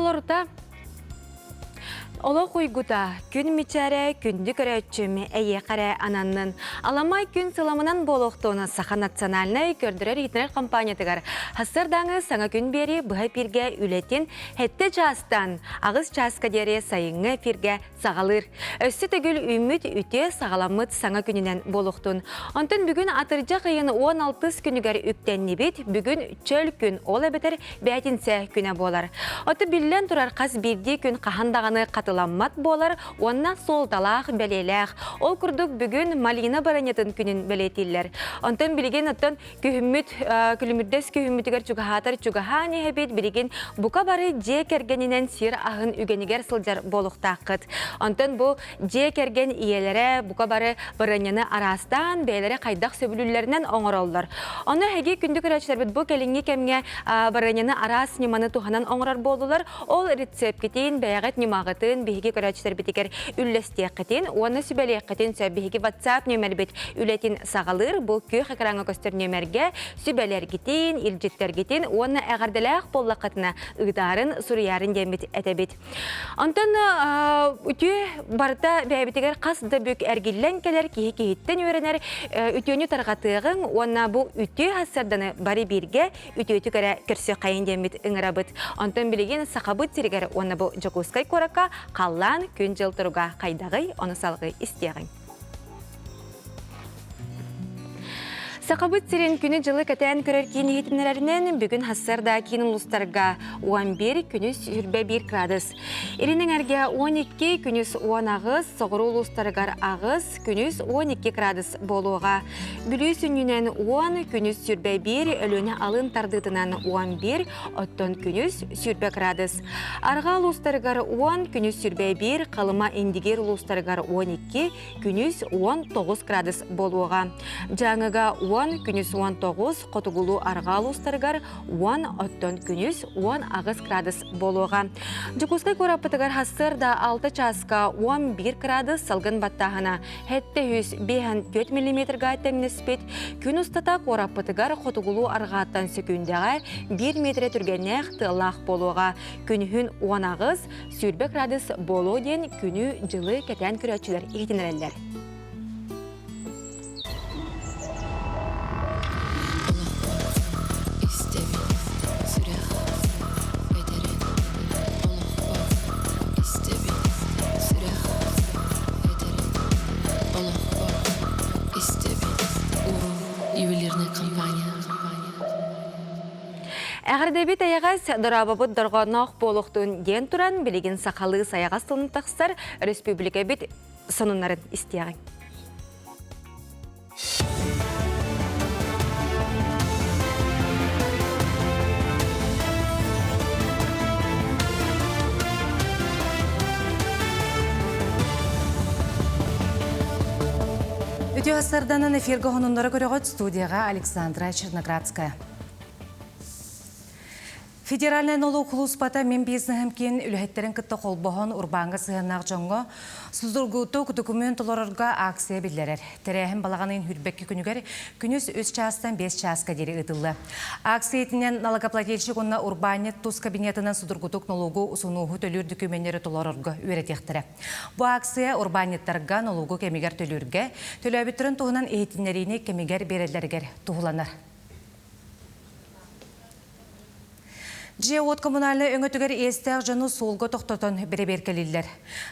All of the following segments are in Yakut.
Толорута Олох уйгута, күн мичээрэ, күндү көрөөччүм, эйиэхэ эрэ ананнын. Аламай күн сыламынан буолуохтун Саха национальнай көрдөрөр-иһитинэр компаниятыгар сарсыардааҥы саҥа күн биэри быһа эфиргэ үлэтин сэттэ чаастан аҕыс чааска диэри сайыҥҥы эфиргэ саҕалыыр. Өссө төгүл үүммүт үтүө саҕаламмыт саҥа күнүнэн буолуохтун. Онтон бүгүн атырдьах ыйын 16 күнүгэр үктэннибит. Бүгүн чөл күн, ол эбэтэр бээтинсэ күнэ буолар. Оту биллэн турар хас биирдии күн хаһан даҕаны хатыламмат буолар уонна суолталаах, бэлиэлээх. Ол курдук бүгүн малина бараньатын күнүн бэлиэтииллэр. Онтон билигин оттон Күһүммүт күлүмүрдэс күһүммүтүгэр чугаһаатар чугаһаан иһэбит, билигин бука бары дьиэ кэргэнинэн сир аһын үгэнигэр сылдьар буолуохтааххыт. Онтон бу дьиэ кэргэн ийэлэрэ бука бары барыанньаны араастаан бэйэлэрэ хайдах сөбүлүүллэринэн оҥороллор. Ону эһиги күндү көрөөччүлэрбит бу кэлиҥҥи кэмҥэ барыанньаны араас ньыманы туһанан оҥорор буоллулар. Ол рецепкитин, бэйэҕит ньымаҕытын биһиги көрөөччүлэрбитигэр үллэстиэххитин уонна сүбэлиэххитин сөп. Биһиги WhatsApp нүөмэрбит үлэтин саҕалыыр бу күөх экраҥҥа көстөр нүөмэргэ сүбэлэргитин, илдьиттэргитин уонна эҕэрдэлээх буоллаххытына ыытаарын, суруйаарын диэммит этэбит. Онтон үтүө барыта бэйэбитигэр хас да бүк эргиллэн кэлэр киһи киһиттэн үөрэнэр үтүөнү тарҕатыаҕыҥ уонна бу үтүө сарсыарданы бары бииргэ үтүөтүк эрэ көрсүөххэйин диэммит ыҥырабыт. Онтон билигин Сахабыт сиригэр уонна бу Дьокуускай куоракка халлаан күн-дьыл туруга хайдаҕый, ону салҕыы истиэҕиҥ. Сахабыт сирин күнү-дьылы кэтээн көрөр киин иһитиннэрэринэн бүгүн сарсыарда киин улуустарга 11, күнүс 21 градус. Илин эҥэргэ 12, күнүс 18, соҕуруу улуустарыгар 8, күнүс 12 градус буолуоҕа. Бүлүү сүнньүнэн 10, күнүс 21, Өлүөнэ алын тардыытынан 11, оттон күнүс 20 градус. Арҕаа улуустарыгар 10, күнүс 21, Халыма Индигир улуустарыгар 12, күнүс 19 градус буолуоҕа. Дьааҥыга 10, күнүс 19, хотугулуу-арҕаа улуустарыгар 10, оттон күнүс 18 градус буолуоҕа. Дьокуускай куораппытыгар сарсыарда 6 чааска 11 градус салгын баттааһына 754 миллиметрга тэҥнэспит. Күн устата куораппытыгар хотугулуу-арҕааттан сөкүүндэҕэ 1 метрэ түргэннээх тыаллаах буолуоҕа. Күнүһүн 18, 20 градус буолуо диэн күнү-дьылы кэтээн көрөөччүлэр иһитиннэрэллэр. Эҕэрдэбит эйэҕэс, дорообобут дорҕоонноох буолуохтун диэн туран, билигин сахалыы сайаҕас тылын тахсар республикабит сонуннарын истиэҕиҥ. Үтүө сарданан эфиргэ хонуннара көрөҕүт студияға Александра Черноградская. Федеральнай нолуок улууспата мин бизнеһим киин үлэһиттэрин кытта холбоһон урбааҥҥа сыһыаннаах дьоҥҥо судургутук документ толорорго акция биллэрэр. Тэрээһин балаҕан ыйын хүрбэкки күнүгэр күнүс үс чаастан биэс чааска диэри ыытылла. Акция итинэн налогоплательщик уонна урбаанньыт тус кабинетынан судургутук нолуогу усунуоһу төлүүр дөкүмүөннэри толорорго үөрэтиэхтэрэ. Бу акция урбаанньыттарга нолуогу кэмигэр төлүүргэ, төлөөбүттэрин туһунан иһитиннэриини кэмигэр биэрэллэригэр туһуланар. Дьиэ-уот коммунальнай өҥөтүгэр иэстээх дьону суолга тохтотон бэрэбиэркэлииллэр.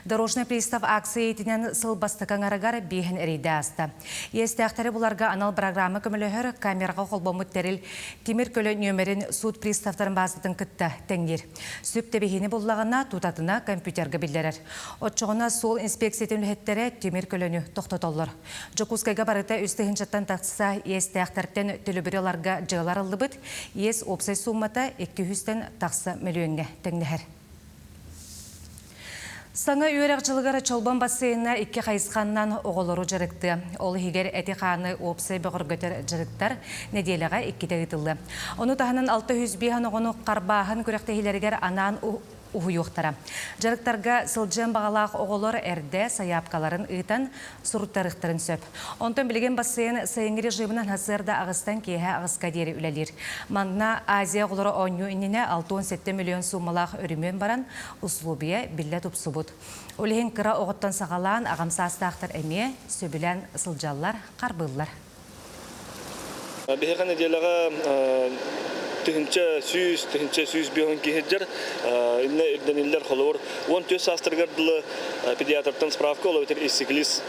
Дорожный пристав акция иитинэн сыл бастакы аҥарыгар биэһин эрэйдэ ааста. Иэстээхтэри буларга анал программа көмөлөһөр камераҕа холбоммут тэрил тимир көлө нүөмэрин суут приставтарын баазатын кытта тэҥниир. Сүп тэбиһиини буллаҕына, тутатына компьютерга биллэрэр. Оччоҕуна суол инспекциятын үлэһиттэрэ тимир көлөнү тохтотоллор. Дьокуускайга барыта үс тыһыынчаттан тахса иэстээхтэртэн төлөбүрү ыларга дьыала арыллыбыт. Иэс уопсай сууммата 200-тэн тахса мөлүйүөҥҥэ тэҥнэһэр. Саҥа үөрэх дьылыгар Чолбон бассейна икки хайысханнан оҕолору дьарыктыа. Ол иһигэр эти-хааны уопсай бөҕөргөтөр дьарыктар нэдиэлэҕэ иккитэ ыытыллыа. Ону таһынан 605 оҕону харбааһын күрэхтэһиилэригэр анаан уһуйуохтара. Дьарыктарга сылдьыан баҕалаах оҕолор эрдэ сайаапкаларын ыытан суруттарыахтарын сөп. Онтон билигин бассейн сайыҥҥы режиминэн сарсыарда аҕыстан киэһэ аҕыска диэри үлэлиир. Манна Азия оҕолоро оонньуу иннинэ 67 миллион суумалаах өрөмүөн баран, услуобуйа биллэ тупсубут. Ол иһин кыра оҕоттон саҕалаан аҕам саастаахтар эмиэ сөбүлээн сылдьаллар, харбыыллар. Биһиэхэ нэдиэлэҕэ 1100, 1150 киһи сылдьар. Иннэ ирдэниллэр холобур 14 саастарыгар дылы педиатртан справка, ол эбэтэр исциклист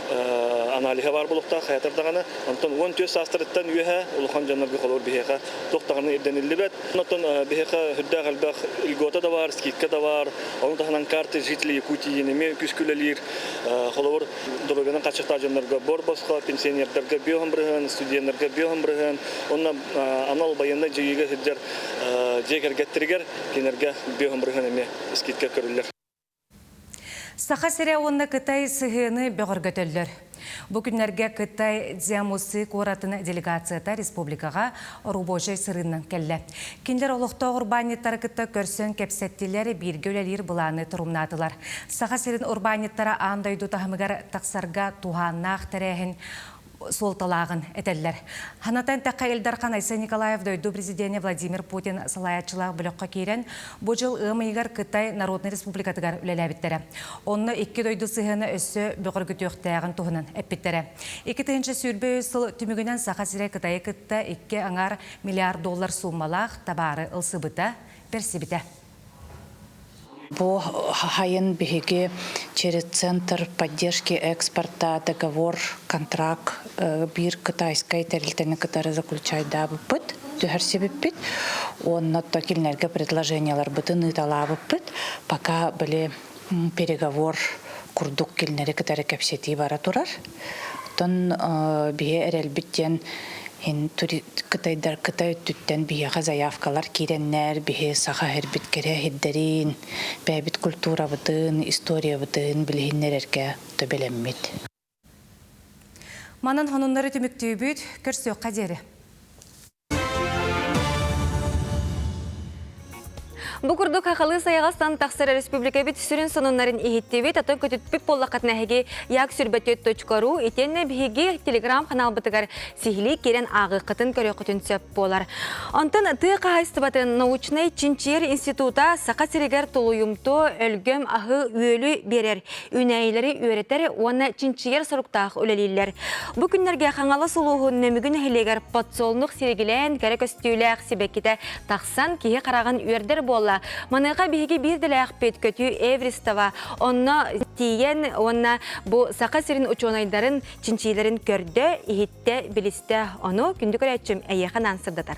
аналиһа баар буолуохтаах хайатар даҕаны. Онтон 14 саастарыттан үөһэ улахан дьоннорго холобур биһиэхэ туох даҕаны ирдэниллибэт. Онтон биһиэхэ сүрдээх элбэх льгота да баар, скидка да баар. Ону таһынан карта жителей Якутии эмиэ күүскэ үлэлиир. Холобур, доруобуйанан хааччахтаах дьоннорго бор босхо, пенсионердарга биоһун бырыһыан, студеннарга биоһун бырыһыан, уонна анал байыаннай дьайыыга сылдьар дьиэ кэргэттэригэр кинилэргэ биоһун бырыһыан эмиэ скидка көрүллэр. Саха сирэ уонна Кытай сыһыаны бөҕөргөтөллөр. Бу күннэргэ Кытай Цзямусы куоратын делегацията республикаҕа рабочай сырыыннан кэллэ. Кинилэр олохтоох урбаанньыттары кытта көрсөн кэпсэттилэр, бииргэ үлэлиир былааны торумнаатылар. Саха сирин урбаанньыттара аан дойду таһымыгар тахсарга туһааннаах тэрээһин суолталааҕын этэллэр. Ханатан эттэххэ, Ил Дархан Айсен Николаев дойду президенэ Владимир Путин салайааччылаах бөлөххө киирэн, бу дьыл ыам ыйыгар Кытай Народнай Республикатыгар үлэлээбиттэрэ. Онно икки дойду сыһыана өссө бөҕөргүтүөхтээҕин туһунан эппиттэрэ. 2023 сыл түмүгүнэн Саха сирэ Кытайы кытта икки аҥаар миллиард доллар сууммалаах табаары ылсыбыта, бэрсибитэ. Бу хайын биһиги через Центр поддержки экспорта договор, контракт биир китайскай тэрилтэни кытары заключайдаабыппыт, түһэрсибиппит. Уонна кинилэргэ предложенияларбытын ыыталаабыппыт. Пока были переговор курдук кинилэри кытары кэпсэтии бара турар. Оттон биһи эрэлбит диэн Кытайдар Кытай өттүттэн биһиэхэ заявкалар киирэннэр, биһи саха иһэрбит кэрэ иһирдэрин, бэйэбит культурабытын, историябытын билиһиннэрэргэ төбөлөммүт. Манан хонуннары түмүктүүбүт, көрсүөххэ диэри. Бу курдук хахалы сайаҕастан тахсар республикабит сүрүн сонуннарын иһиттибит, атын көтүппүт буоллаххытына эһиги як сүрбэтиэт.ру итиэннэ биһиги телеграм-ханаалбытыгар сиһилии киирэн ааҕыаххытын көрүөххүтүн сөп буолар. Онтон тыа хаһаайыстыбатын научнай чинчийэр института Саха сиригэр тулуйумтуо өлгөм аһы-үөлү биэрэр, үүнээйилэри үөрэтэр уонна чинчийэр соруктаах үлэлииллэр. Бу күннэргэ Хаҥалас улууһун Нөмүгү нэһилиэгэр подсолнух сиригилээн кэрэ көстүүлээх сибэккитэ тахсан киһи хараҕын үөрдэр буолла. Маныаха биһиги биир дэлээхпит Көтүү Эвристова онно тиийэн уонна бу Саха сирин учуонайдарын чинчиилэрин көрдө, иһиттэ, билистэ. Ону күндү көрөөччүм эйиэхэ наан сырдатар.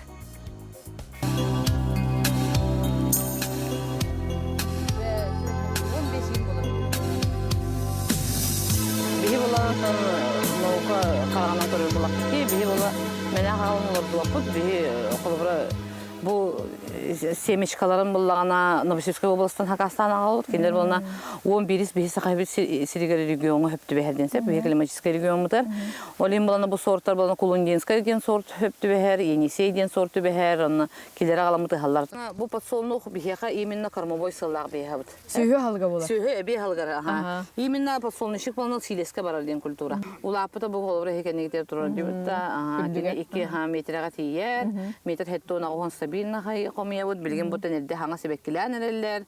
Биһи була наука хараҕынан көрөр булахпыт биһи була мэнэ хаалан олордубаппыт биһи холобура бу семечкаларын буллаҕына Новосибирскай областан хакастаан аҕалбыт кинилэр буолна уон биирис биһи сахабит сиригэр региоҥа хөп түбэһэр диэн сөп биһи климатическай региоммутар Ол иһин булана бу сорттар булана Кулундинскай диэн сорт хөп түбэһэр, Енисей диэн сорт түбэһэр, онно килere аҕаламмыт ыһаллар. Бу подсолнух биһиэхэ именно кормовой сыллаах биһиэхэбит. Сүһү аһылыга буолар. Сүһү эбии аһылыгар, аха. Именно подсолнечник буолан сиилэскэ барар диэн культура. Улааппыта бу холобура иһикэннигитер турар дибит да, кини 2 метрэҕэ тиийэр, метр хеттон аҕуһун стабильно хомуйабыт, билигин бу тэнэрдэ хаҥа сибэккилээн эрэллэр.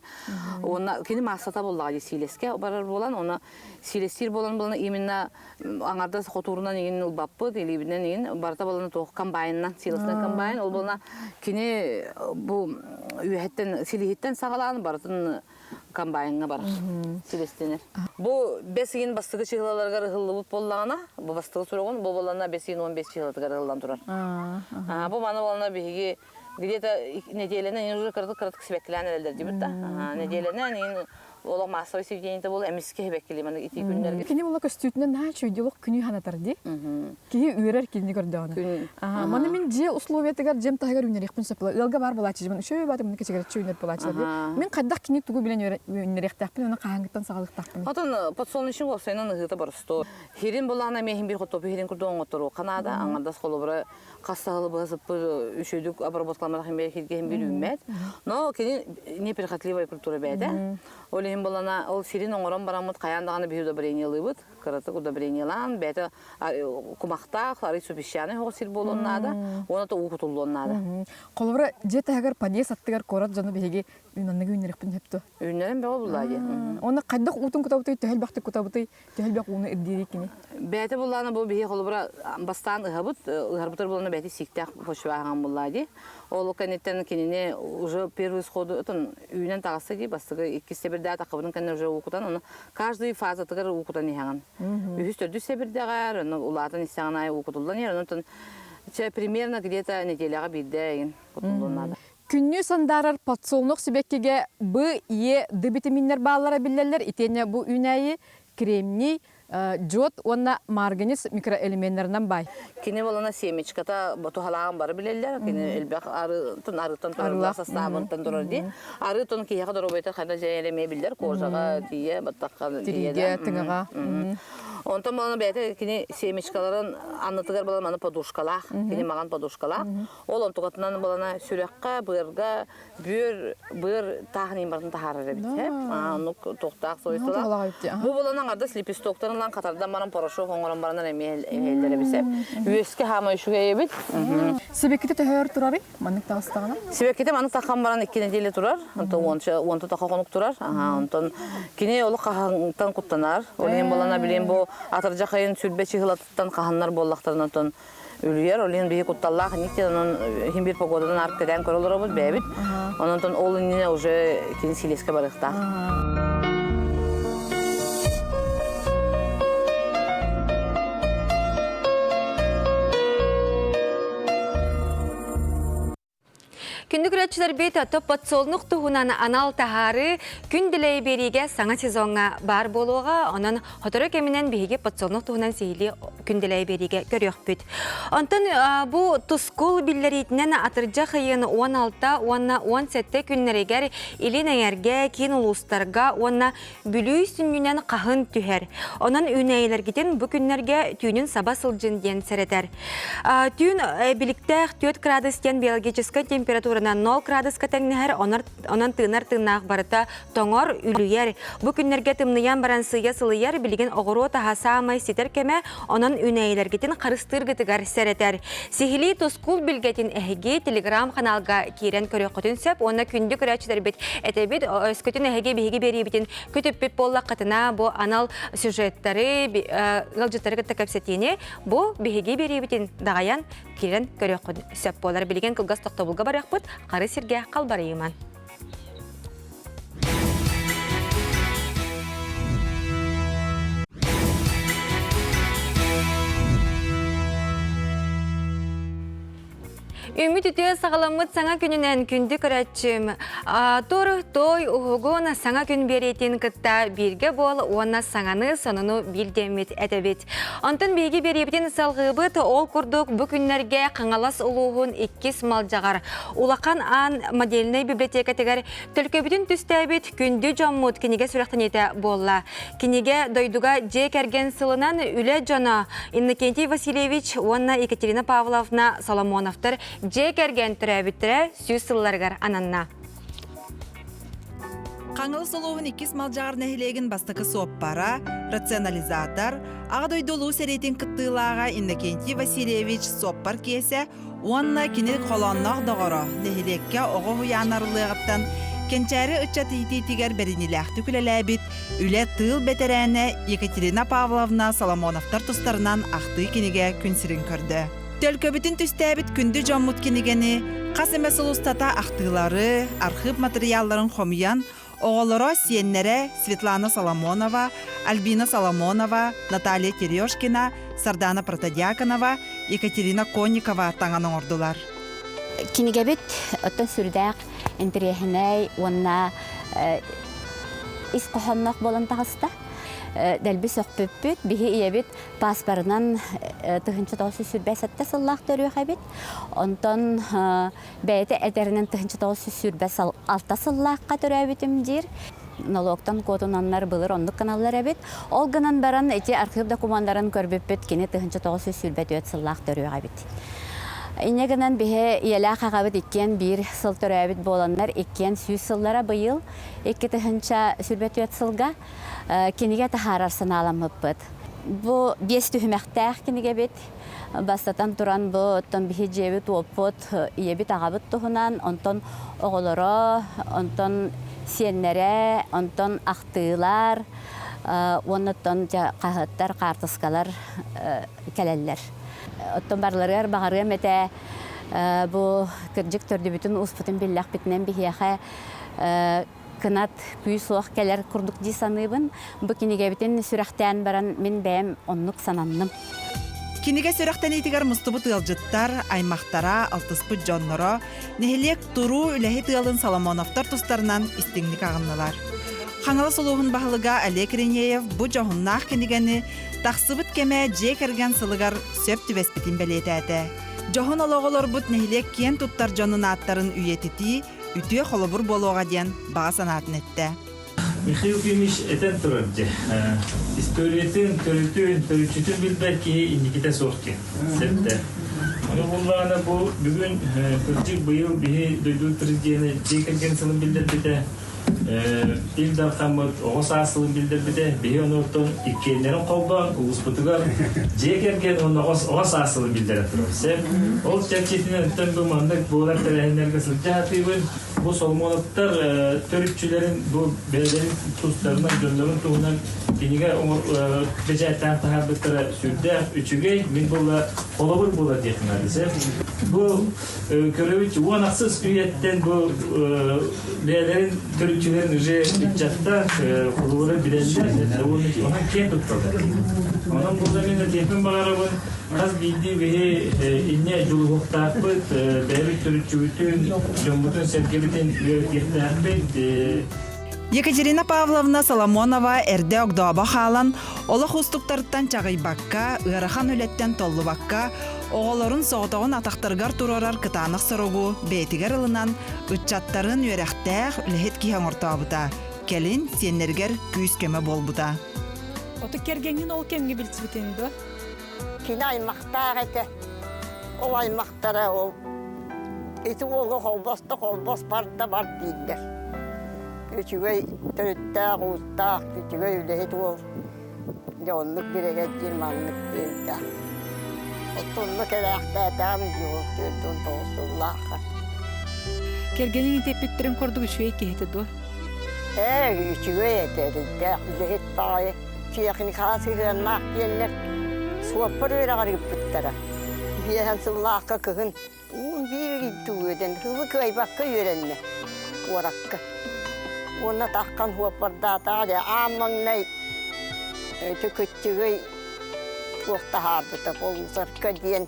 Уонна кини маассата буоллаҕа дии сиилэскэ барар буолан, оны сиилэстиир буолан буолан именно аҥардас хотуурунан иҥин ылбаппыт, илиибинэн иҥин барыта баланы туох комбайнынан, силоснай комбайн, ол буолна кини бу үөһэттэн силиһиттэн саҕалаан барытын комбайнҥа барар, силистэнэр. Бу бэс ыйын бастакы чыһылаларыгар ыһыллыбыт буоллаҕына, бу бастакы суругун бу буоллаҕына бэс ыйын 15 чыһылатыгар ыһыллан турар. Бу маны буоллаҕына биһиги где-то нэдиэлэнэн уже кыратык кыратык сибэккилээн эрэллэр дибит да. Нэдиэлэнэн иҥин. Олох массовый сведение буол эмискэ хебеккили маны ити күннэргэ. Кини була көстүүтүнэн наһаа үчүгэй олох күнүү ханатар дии. Киһи үөрэр кинини көрдөҕүнэ. Маны мин дьиэ условиятыгар дьиэм таһыгар үүнэриэхпин сөп була. Ыалга баар буолааччы дьиэм үчүгэй баатым маны кэчигирэччи үүнэр буолааччылар дии. Мин хайдах кини тугу билэн үүннэриэхтээхпин уонна хаһааҥҥыттан саҕалыахтаахпын. Отон подсолнечник уопсайынан ыһыыта боростуой. Хирин булаана эмиэ иһин бир хотопу хирин курдук оҥоттору Канада аҥардас холобура хас саһылы быһа сыппыт үчүгдүк обработкаламматах иһин хиргэ иһин бир үүммэт. Но кини неприхотливая культура бэйэтэ. Ол иһин булана ол сирин оҥорон бараммыт хайаан даҕаны биһи удобрениелыыбыт. Кыратык удобрениелаан бэйэтэ кумахтаах, арый супесчаный оҕо сир буолуон наада, уонна уу кутуллуон наада. Холобура, дьиэ таһыгар подъезд аттыгар куорат дьоно биһиги маннык үүннэриэхпин сөп дуо? Үүннэрэн бөҕө буллаа дии. Уонна хайдах уутун кутабытый, төһө элбэхтик кутабытый, төһө элбэх ууну ирдиирий кини? Бэйэтэ буллаана бу биһи холобура бастаан ыһабыт, ыһарбытар буллаана бэйэтэ сииктээх почваһаҕан буллаа дии. Ол кэнниттэн кинини уже первый сходу үүнэн таҕыста дии, бастакы иккис сэбирдээх таххыбытын кэннэ уже уу кутан, ону каждый фазатыгар уу кутан иһэҕин. Үһүс төрдүс сэбирдэҕэр, ону улаатан истэҕин аайы уу кутуллан иһэр, онтон чэ примерно где-то неделяҕа биирдэ эйин кутуллуон наада. Күннүү сандаарар подсолнух сибэккигэ Б, Е, Д битэмииннэр бааллара биллэллэр. Итиэннэ бу үүнээйи кремний, дьуот уонна марганец микроэлеменнэринэн баай. Кини болона семечката туһалааҕын бары билэллэр. Кини элбэх арыытын арыыттан турар састаабынтан турар дии. Арыытын киһиэхэ доруобуйата хайда дьайар эмиэ биллэр. Кожаҕа тиийэ, баттахха тиийэ. тыҥаҕа. Онтон болона бэйэтэ кини семечкаларын аннытыгар болон маны подушкалаах. Кини маҕан подушкалаах. Ол онтукатынан болона сүрэххэ, быарга бүөр быар тааһын барытын таһаарар эбит. Оннук туохтаах свойстволаах. Бу болон аҥардас лепестоктарын ылан хатардан баран порошок оҥорон баранар эмиэ эһэллэр эбит. Үөскэ хаама үчүгэй эбит. Сибэккитэ төһөр турарый? Маннык таҕыстаҕына? Сибэккитэ маннык таххан баран икки нэдиэлэ турар. Онтон уонча таха хонук турар. Онтон кини олох хаһантан куттанар. Ол иһин болана билин бу атырдьах айын сүрбэ чыһылатыттан хаһаннар буоллахтарына онтон үлүйэр, ол иһин биһи кутталлаах инник диэн онон иһин биир погоданан арып кэтээн көрө олоробут бэйэбит. Онон ол иннинэ уже кини силиэскэ барыахтаах. Күндү көрөөччүлэрбит, топ подсолнух туһунан анал таһаары күн дэлэй биэриигэ саҥа сезоҥҥа баар буолуоҕа. Онон сотору кэминэн биһиги подсолнух туһунан сиһилии күн дэлэй биэриигэ көрүөхпүт. Онтон бу тускул биллэриитинэн атырдьах ыйын 16 уонна 17 күннэригэр Илин эҥэргэ, киин улуустарга уонна Бүлүү сүнньүнэн хаһын түһэр. Онон үүнээйилэргитин бу күннэргэ түүнүн саба сылдьын диэн сэрэтэр. Түүн биликтээх 4 градус диэн биологическай температуранан 0 градуска тэҥнэһэр, онон тыынар тыыннаах барыта тоҥор, үлүйэр. Бу күннэргэ тымныйан баран сыыйа сылыйар, билигин оҕуруот аһа саамай ситэр кэмэ, онон үүнээйилэргитин харыстыыргытыгар сэрэтэр. Сиһилии Тускул билгэтин эһиги телеграм-ханаалга киирэн көрүөххүтүн сөп уонна күндү көрөөччүлэрбит этэбит өскөтүн эһиги биһиги биэриибитин күтүппүт буоллаххытына бу анал сюжеттары ыалдьыттары кытта кэпсэтиини бу биһиги биэриибитин даҕайан киирэн көрүөххүн сөп буолар. Билигин кылгас тохтобулга барыахпыт, хары сиргэ халбарыйыман. Үмүт үтүө саҕаламмыт саҥа күнүнэн күндү көрөөччүм. Тур, той, уһугун саҥа күн биэриитин кытта бииргэ буол уонна саҥаны, сонуну биирдэммит этэбит. Онтон биһиги биэриибитин салҕыыбыт. Ол курдук бу күннэргэ Хаҥалас улууһун иккис Малдьаҕар Улахан Аан модельнай библиотекатыгар төлкөбүтүн түстээбит күндү дьоммут кинигэ сүрэхтэниитэ буолла. Кинигэ дойдуга дьиэ кэргэн сылынан үлэ дьоно Иннокентий Васильевич уонна Екатерина Павловна Соломоновтар дьиэ кэргэн төрөөбүттэрэ сүүс сылларыгар ананна. Хаҥалас улууһун иккис Малдьаҕар нэһилиэгин бастакы суоппара, рационализатор, Аҕа дойду Улуу сэриитин кыттыылааҕа Иннокентий Васильевич суоппар Киэсэ уонна кини холоонноох доҕоро, нэһилиэккэ оҕо уһуйаан арыллыаҕыттан кэнчээри ыччат иитиитигэр бэриниилээхтик үлэлээбит үлэ тыыл бэтэрээнэ Екатерина Павловна Соломоновтар тустарынан ахтыы кинигэ күн сирин көрдө. Төлкөбүтүн түстээбит күндү дьоммут кинигэни хас эмэ сыл устата ахтыылары, архыып матырыйаалларын хомуйан, Оҕолоро, сиэннэрэ Светлана Соломонова, Альбина Соломонова, Наталья Терешкина, Сардана Протодьяконова, Екатерина Конникова таҥан оҥордулар. Кинигэбит оттон сүрдээх интэриэһинэй уонна ис хоһоонноох буолан таҕыста. Дэлби сөхпүппүт, биһи ийэбит пааспарынан 1927 сыллаах төрүөх эбит. Онтон бэйэтэ этэринэн 1926 сыллаахха төрөөбүтүм диир. Нолуоктан куотунаннар былыр оннук гыналлар эбит. Ол гынан баран ити архыып докумуоннарын көрбүппүт кини 1924 сыллаах төрүөх эбит. Инньэ гынан биһи ийэлээх аҕабыт иккиэн биир сыл төрөөбүт буоланнар иккиэн сүүс сыллара быйыл 2024 сылга кинигэ таһаарар санааламмыппыт. Бу биэс түһүмэхтээх кинигэбит. Бастатан туран бу оттон биһи дьиэбит-уоппут, ийэбит-аҕабыт туһунан, онтон оҕолоро, онтон сиэннэрэ, онтон ахтыылар уонна оттон хаһыаттар, хаартыскалар кэлэллэр. Оттон барыларыгар баҕарыам этэ бу кырдьык төрдүбүтүн-ууспутун биллэхпитинэн биһиэхэ кынат күүс-уох кэлэр курдук дии саныыбын. Бу кинигэбитин сүрэхтээн баран мин бэйэм оннук сананным. Кинигэ сүрэхтэниитигэр мустубут ыалдьыттар, аймахтара, алтыспыт дьонноро, нэһилиэк туруу үлэһит ыалын Соломоновтар тустарынан истиҥник аҕыннылар. Хаҥалас улууһун баһылыга Олег Ринеев бу дьоһуннаах кинигэни тахсыбыт кэмэ дьиэ кэргэн сылыгар сөп түбэспитин бэлиэтээтэ. Дьоһун олоҕу олорбут нэһилиэк киэн туттар дьонун ааттарын үйэтитии үтүө холобур буолуоҕа диэн баҕа санаатын эттэ. Михаил Ефимович этэн турар дьэ, историятын, төрүтүн, төрүччүтүн билбэт киһи инникитэ суох диэн сөптөөх. Ону буллаҕына бу бүгүн кырдьык быйыл биһи дойду президенэ дьиэ кэргэн сылын биллэрбитэ. Ил Дархаммыт оҕо саас сылын биллэрбитэ. Биһи онуоттан иккиэннэрин холбоон улууспутугар дьиэ кэргэн уонна оҕо саас сылын биллэрэн турар. Сөп. Ол чэрчитинэн оттон бу маннык буолар тэрээһиннэргэ сылдьа сатыыбын. Бу Соломоновтар төрүччүлэрин бу бэйэлэрин тустарынан, дьоннорун туһунан кинигэ бэчээттээн таһаарбыттара сүрдээх үчүгэй. Мин буолла холобур буолар диэххэ наада. Сөп. Бу көрөбүт уон ахсыс үйэттэн бу бэйэлэрин төрүччүлэрин уже ыччаттар холобура билэллэр онон киэн тутталлар. Онон буолла мин этиэхпин баҕарабын хас биирдии биһи инньэ дьулуһуохтаахпыт, бэйэбит төрүччүбүтүн, дьоммутун-сэргэбитин үөрэтиэхтээхпит. Екатерина Павловна Соломонова эрдэ огдообо хаалан, олох уустуктарыттан чаҕыйбакка, ыарахан үлэттэн толлубакка, оҕолорун соҕотоҕун атахтарыгар туруорар кытаанах соругу бэйэтигэр ылынан, ыччаттарын үөрэхтээх, үлэһит киһи оҥортообута, кэлин сиэннэригэр күүс-көмө буолбута. Оту кэргэҥҥин ол кэмҥэ билсибитиҥ дуо? Кини аймахтаах этэ. Ол аймахтара ол ити уолу холбос да холбос бар да бар дииллэр. Үчүгэй төрүттээх, уустаах, үчүгэй үлэһит уол. Дьэ оннук бирэгэдьиир маннык диэбитэ. Оттон онно кэлээхтээтэҕим дии ол 49 сыллаахха. Кэргэниҥ итиэппиттэрин курдук үчүгэй киһитэ дуо? Ээ, үчүгэй этэ, эрэйдээх үлэһит баҕайы. Техникаҕа сыһыаннаах диэннэр суоппар үөрэҕэр ыыппыттара. Биэһэн сыллаахха кыһын уун биир үөрэн, ылы кыайбакка үөрэннэ куоракка. Уонна таххан суоппардаатаҕа дьэ аан маҥнай ити кыччыгый туох таһаарбыта полусарка диэн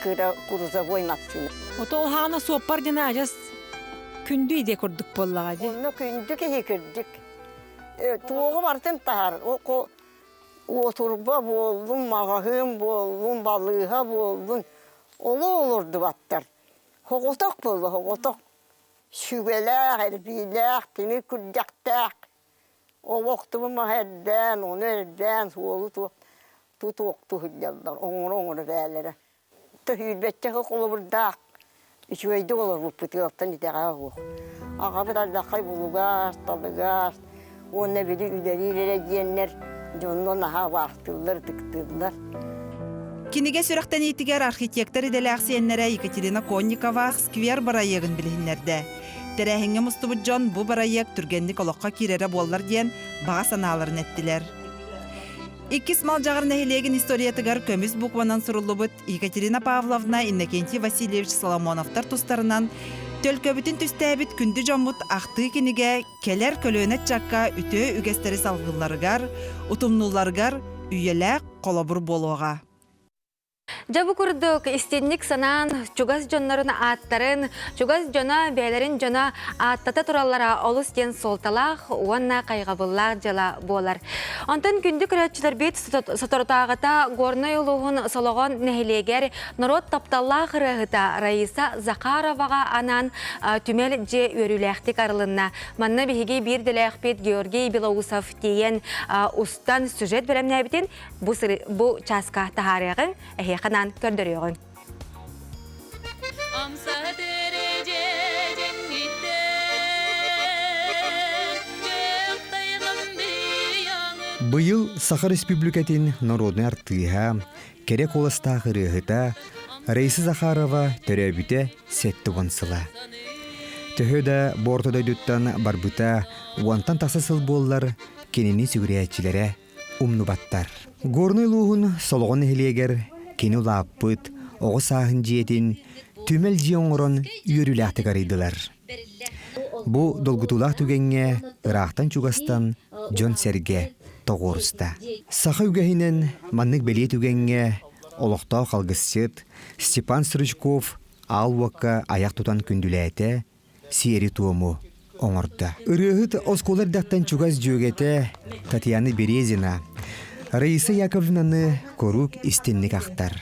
кыра грузовой массыына. Ото ол хаана суоппар диэн адьас күндү идэ курдук буоллаҕа дии. Онно күндү киһи кырдьык. Туоҕу барытын таһар. Уотурба буоллун, маҕаһыын буоллун, балыыһа буоллун, олу олордубаттар. Соҕотох буолла, соҕотох. Сүгэлээх, эрбиилээх, тимир күрдьэхтээх. Олохтубу маһы эрдээн, ону эрдээн, суолу тутуохтуу сылдьаллар, оҥоро-оҥоро бээлэрэ. Төһүүрбэччэ холобурдаах үчүгэйдик олорбуппут ыалтан итэҕэһэ суох. Аҕабыт алдьархай булугас, талыгас уонна били үлэлиир эрэ диэннэр дьонно наһаа убаастыыллар, ытыктыыллар. Кинигэ сүрэхтэниитигэр архитектор идэлээх сиэннэрэ Екатерина Конникова сквер бырайыагын билиһиннэрдэ. Тэрээһиҥҥэ мустубут дьон бу бырайыак түргэнник олоххо киирэрэ буоллар диэн баҕа санааларын эттилэр. Иккис Малдьаҕар нэһилиэгин историятыгар көмүс букванан суруллубут Екатерина Павловна, Иннокентий Васильевич Соломоновтар тустарынан төлкөбүтүн түстээбит күндү дьоммут ахтыы кинигэ кэлэр көлүөнэ ыччакка үтүө үгэстэри салгыылларыгар, утумнуулларыгар үйэлээх холобур буолуоҕа. Дьэ бу курдук истинник санаан чугас дьоннорун ааттарын, чугас дьоно бэйэлэрин дьоно ааттата тураллара олус диэн суолталаах уонна хайҕабыллаах дьыала буолар. Онтон күндү көрөөччүлэрбит соторутааҕыта Горнай улууһун Солоҕон нэһилиэгэр норуот тапталлаах ырыаһыта Раиса Захароваҕа анаан түмэл дьиэ үөрүүлээхтик арылынна. Манна биһиги биир дэлээхпит Георгий Белоусов тиийэн устан сюжет бэлэмнээбитин бу, бу чааска таһаарыаҕыҥ, эһиэхэ анаан көрдөрүөҕүҥ. Быйыл Саха Республикатын народнай артыыһа, кэрэ куоластаах ырыаһыта Раиса Захарова төрөөбүтэ 70 сыла. Төһө да бу орто дойдуттан барбыта уонтан тахса сыл буоллар, кинини сүгүрүйээччилэрэ умнубаттар. Горнай улууһун Солоҕон нэһилиэгэр кини улааппыт оҕо сааһын дьиэтин түмэл дьиэ оҥорон үөрүүлээхтик арыйдылар. Бу долгутуулаах түгэҥҥэ ыраахтан-чугастан дьон-сэргэ тоҕуоруста. Саха үгэһинэн маннык бэлиэ түгэҥҥэ олохтоох алгысчыт Степан Стручков аал уокка айах тутан күндүлээтэ, сиэри-туому оҥордо. Ырыаһыт оскуола эрдэхтэн чугас дьүөгэтэ Татьяна Березина Раиса Яковлевнаны куруук истинник ахтар.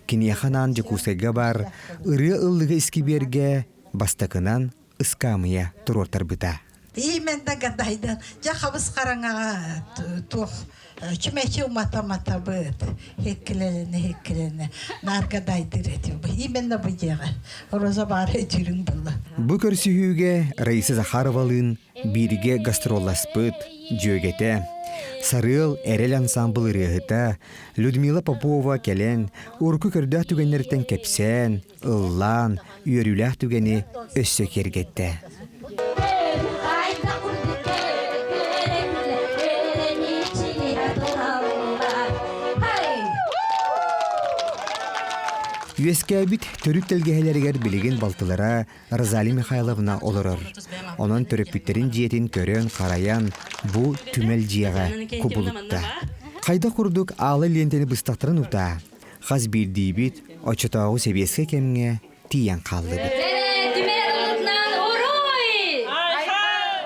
Киниэхэ анаан Дьокуускайга баар ырыа ыллыга искибиэргэ бастакынан ыскаамыйа туруортарбыта. Именно гадайдан дьэ хабыс хараҥаҕа туох чүмэчи умата-уматабыт хеккилэлене хеккилэне наргадайдыр этим именно бу дьиэҕэ роза баар өтүүрүҥ булла. Бу көрсүһүүгэ Раиса Захаровалыын бииргэ гастролласпыт дьүөгэтэ, Сарыал эрэл ансаамбыл ырыаһыта Людмила Попова кэлэн урукку көрдөөх түгэннэриттэн кэпсээн, ыллаан, үөрүүлээх түгэни өссө киэргэттэ. Үөскээбит төрүт тэлгэһэлэригэр билигин балтылара Розалия Михайловна олорор. Онон төрөппүттэрин дьиэтин көрөн-харайан бу түмэл дьиэҕэ кубулутта. Хайдах курдук аала лиэнтэни быстахтарын утаа, Хас биирдиибит оччотооҕу сэбиэскэй кэмҥэ тиийэн хааллыбыт.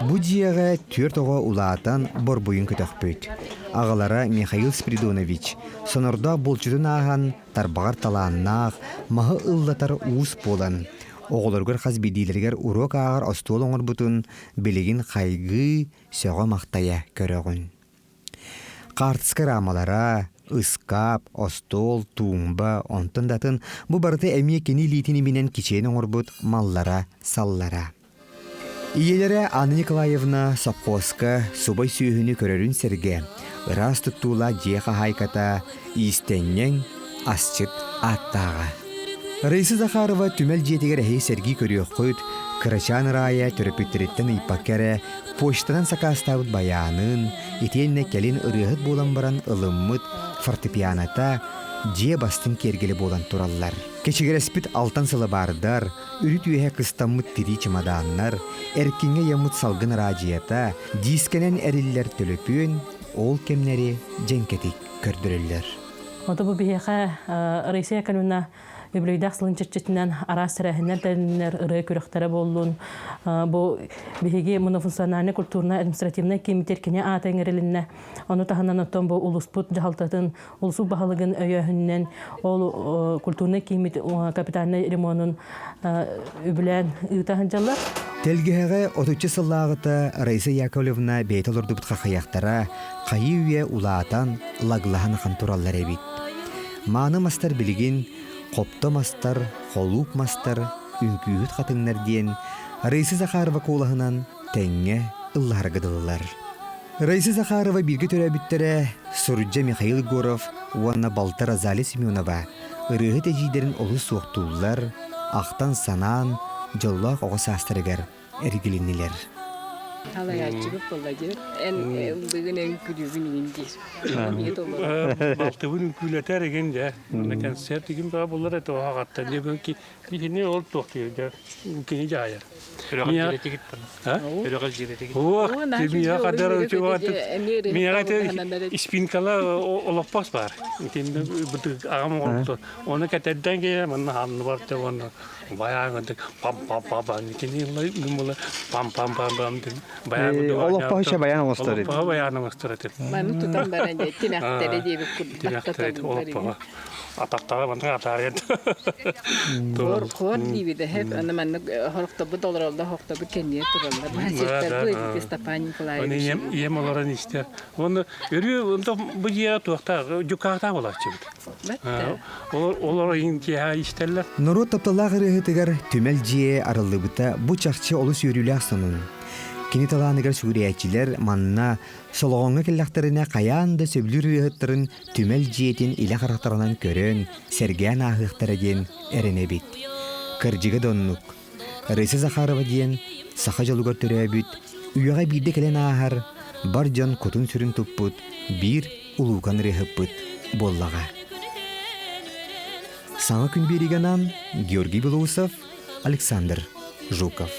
Бу дьиэҕэ түөрт оҕо улаатан борбуйун көтөхпүт. Аҕалара Михаил Спиридонович сонордоох булчутун ааһан тарбаҕар талааннаах, маһы ыллатар уус буолан, оҕолоругар хас биирдиилэригэр уруок ааҕар остуол оҥорбутун билигин хайгыы, сөҕө-махтайа көрөҕүн. Хаартыска рамалара, ыскаап, остуол, туумба, онтон да атын бу барыта эмиэ кини илиитин иминэн кичэйэн оҥорбут маллара-саллара. Ийэлэрэ Анна Николаевна сопхуоска субай сүөһүнү көрөрүн сэргэ, ыраас туттуулаах дьиэ хаһаайката, иистэнньэҥ, асчыт ааттааҕа. Раиса Захарова түмэл дьиэтигэр эһиги сэргии көрүөххүт, кырачаан Рая төрөппүттэриттэн ыйпакка эрэ почтанан сакаастаабыт байаанын, итиэннэ кэлин ырыаһыт буолан баран ылыммыт фортепианота дьиэ бастыҥ киэргэлэ буолан тураллар. Кэчигирэспит алтан сылабаардар, үрүт үөһэ кыстаммыт тирии чымадааннар, эркиҥҥэ ыйаммыт салгын араадьыйата, диискэнэн эриллэр төлөпүөн ол кэмнэри дьэҥкэтик көрдөрөллөр. Ото бу биһиэхэ Раиса Яковлевна үбүлүөйдээх сылын чэрчитинэн араас тэрээһиннэр тэрилиннэр, ырыа күрэхтэрэ буоллун. Бу биһиги монофункциональнай культурнай административнай кииммитигэр кини аата иҥэрилиннэ. Ону таһынан оттон бу улууспут дьаһалтатын, улуус баһылыгын өйөөһүнүнэн ол культурнай кииммит капитальнай ремонун үбүлээн ыыта сылдьаллар. Тэлгэһэҕэ отучча сыллааҕыта Раиса Яковлевна бэйэтэ олордубут хахыйахтара хайыы-үйэ улаатан, лаглаһан ахан тураллар эбит. Мааны мастар билигин хопто мастар, холууп мастар, үҥкүүһүт хатыҥнар диэн Раиса Захарова куолаһынан тэҥҥэ ыллаһарга дылылар. Раиса Захарова бииргэ төрөөбүттэрэ сурдьа Михаил Егоров уонна балта Розалия Семенова ырыаһыт эдьиийдэрин олус суохтууллар, ахтан-санаан, дьоллоох оҕо саастарыгар эргилиннилэр. Халайааччыбыт буолла диир. Эн ыллыгын эн күлүүгүн иҥин диир. Балтыбын үҥкүүлэтэр игин дьэ. Манна концерт игин баа булар это оһаҕаттан дьэ кини ол туох диир дьэ кини дьаайар. Миэхэ кадар миэхэ спинкала олоппос бар. Итиннэ аҕам оҕолто. Оны кэтэрдэн киһи манна ханны бар те онно баягы пам пам пам пам кини мула пам пам пам пам баягы олоппоһу баян оҥостор олоппоһу баян оҥостор этим. Маны тутан баран дьэ тимэхтэри диэбит курдук. Тимэхтэри олоппоһу. Атахтара манна атаарыйан. Хор хор диибит эһэт аны маннык хорохтобут олороллор хохтобут кэнниэ тураллар. Баһаситтар бу эдити Степан Николаевич. Ийэм олорон истэр. Оны өрүү онто бу дьиэҕэ туохтаах дьукаахтаах буолааччыбыт. Олор иһин киэһэ истэллэр. Норуот тапталлаах ырыаһытыгар түмэл дьиэ арыллыбыта бу чахчы олус үөрүүлээх сонун. Кини талааныгар сүгүрүйээччилэр манна Солоҕоҥҥо кэллэхтэринэ хайаан да сөбүлүүр ырыаһыттарын түмэл дьиэтин илэ харахтарынан көрөн, сэргээн ааһыахтара диэн эрэнэбит. Кырдьыга да оннук. Раиса Захарова диэн саха дьолугар төрөөбүт, үйэҕэ биирдэ кэлэн ааһар, бар дьон кутун-сүрүн туппут биир улуукан ырыаһыппыт буоллаҕа. Саҥа күн биэригэ анаан Георгий Белоусов, Александр Жуков.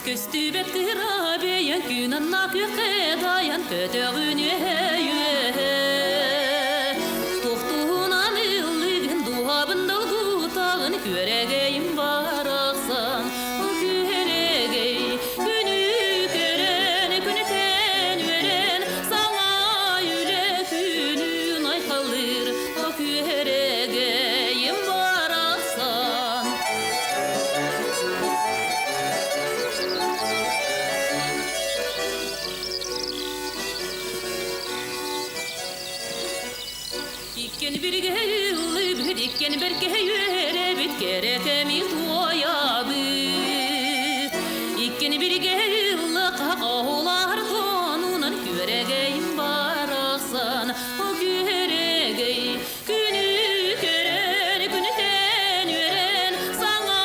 Көстүбэт кыра бэйэн күн анна күөххэ дайан көтөҕүн үөһэ үөһэ Тохтуһунан ыллыгын дууһабын долгутаҕын күөрэгэйим барахсан Күөрэгэй күнү көрөн күнүтэн үөрэн саҥа үлэ күнүн айхаллыыр Күөрэгэйим барахсан Иккен бирге ыллыбыт, иккен берке үөрэбит, кэрэ кэми туойабыт. Иккен бирге ыллык оҕулар тонунан күөрэгейим барахсан, күөрэгей Күнү көрөн, күнүтэн үөрэн, саҥа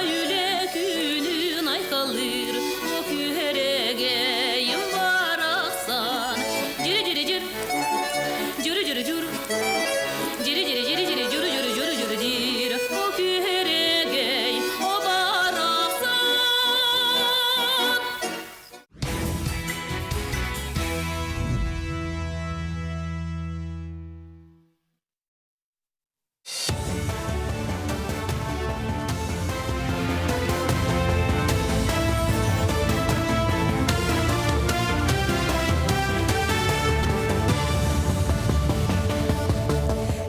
үлэ күнүн айхаллыыр, о күөрэгэйим барахсан. Дьири-дьири-дьир, дьүрү-дьүрү-дьур, дьири-дьири-дьири-дьири, дьүрү-дьүрү-дьүрү-дьүрү-дьир, о күөрэгэй, о барахсан.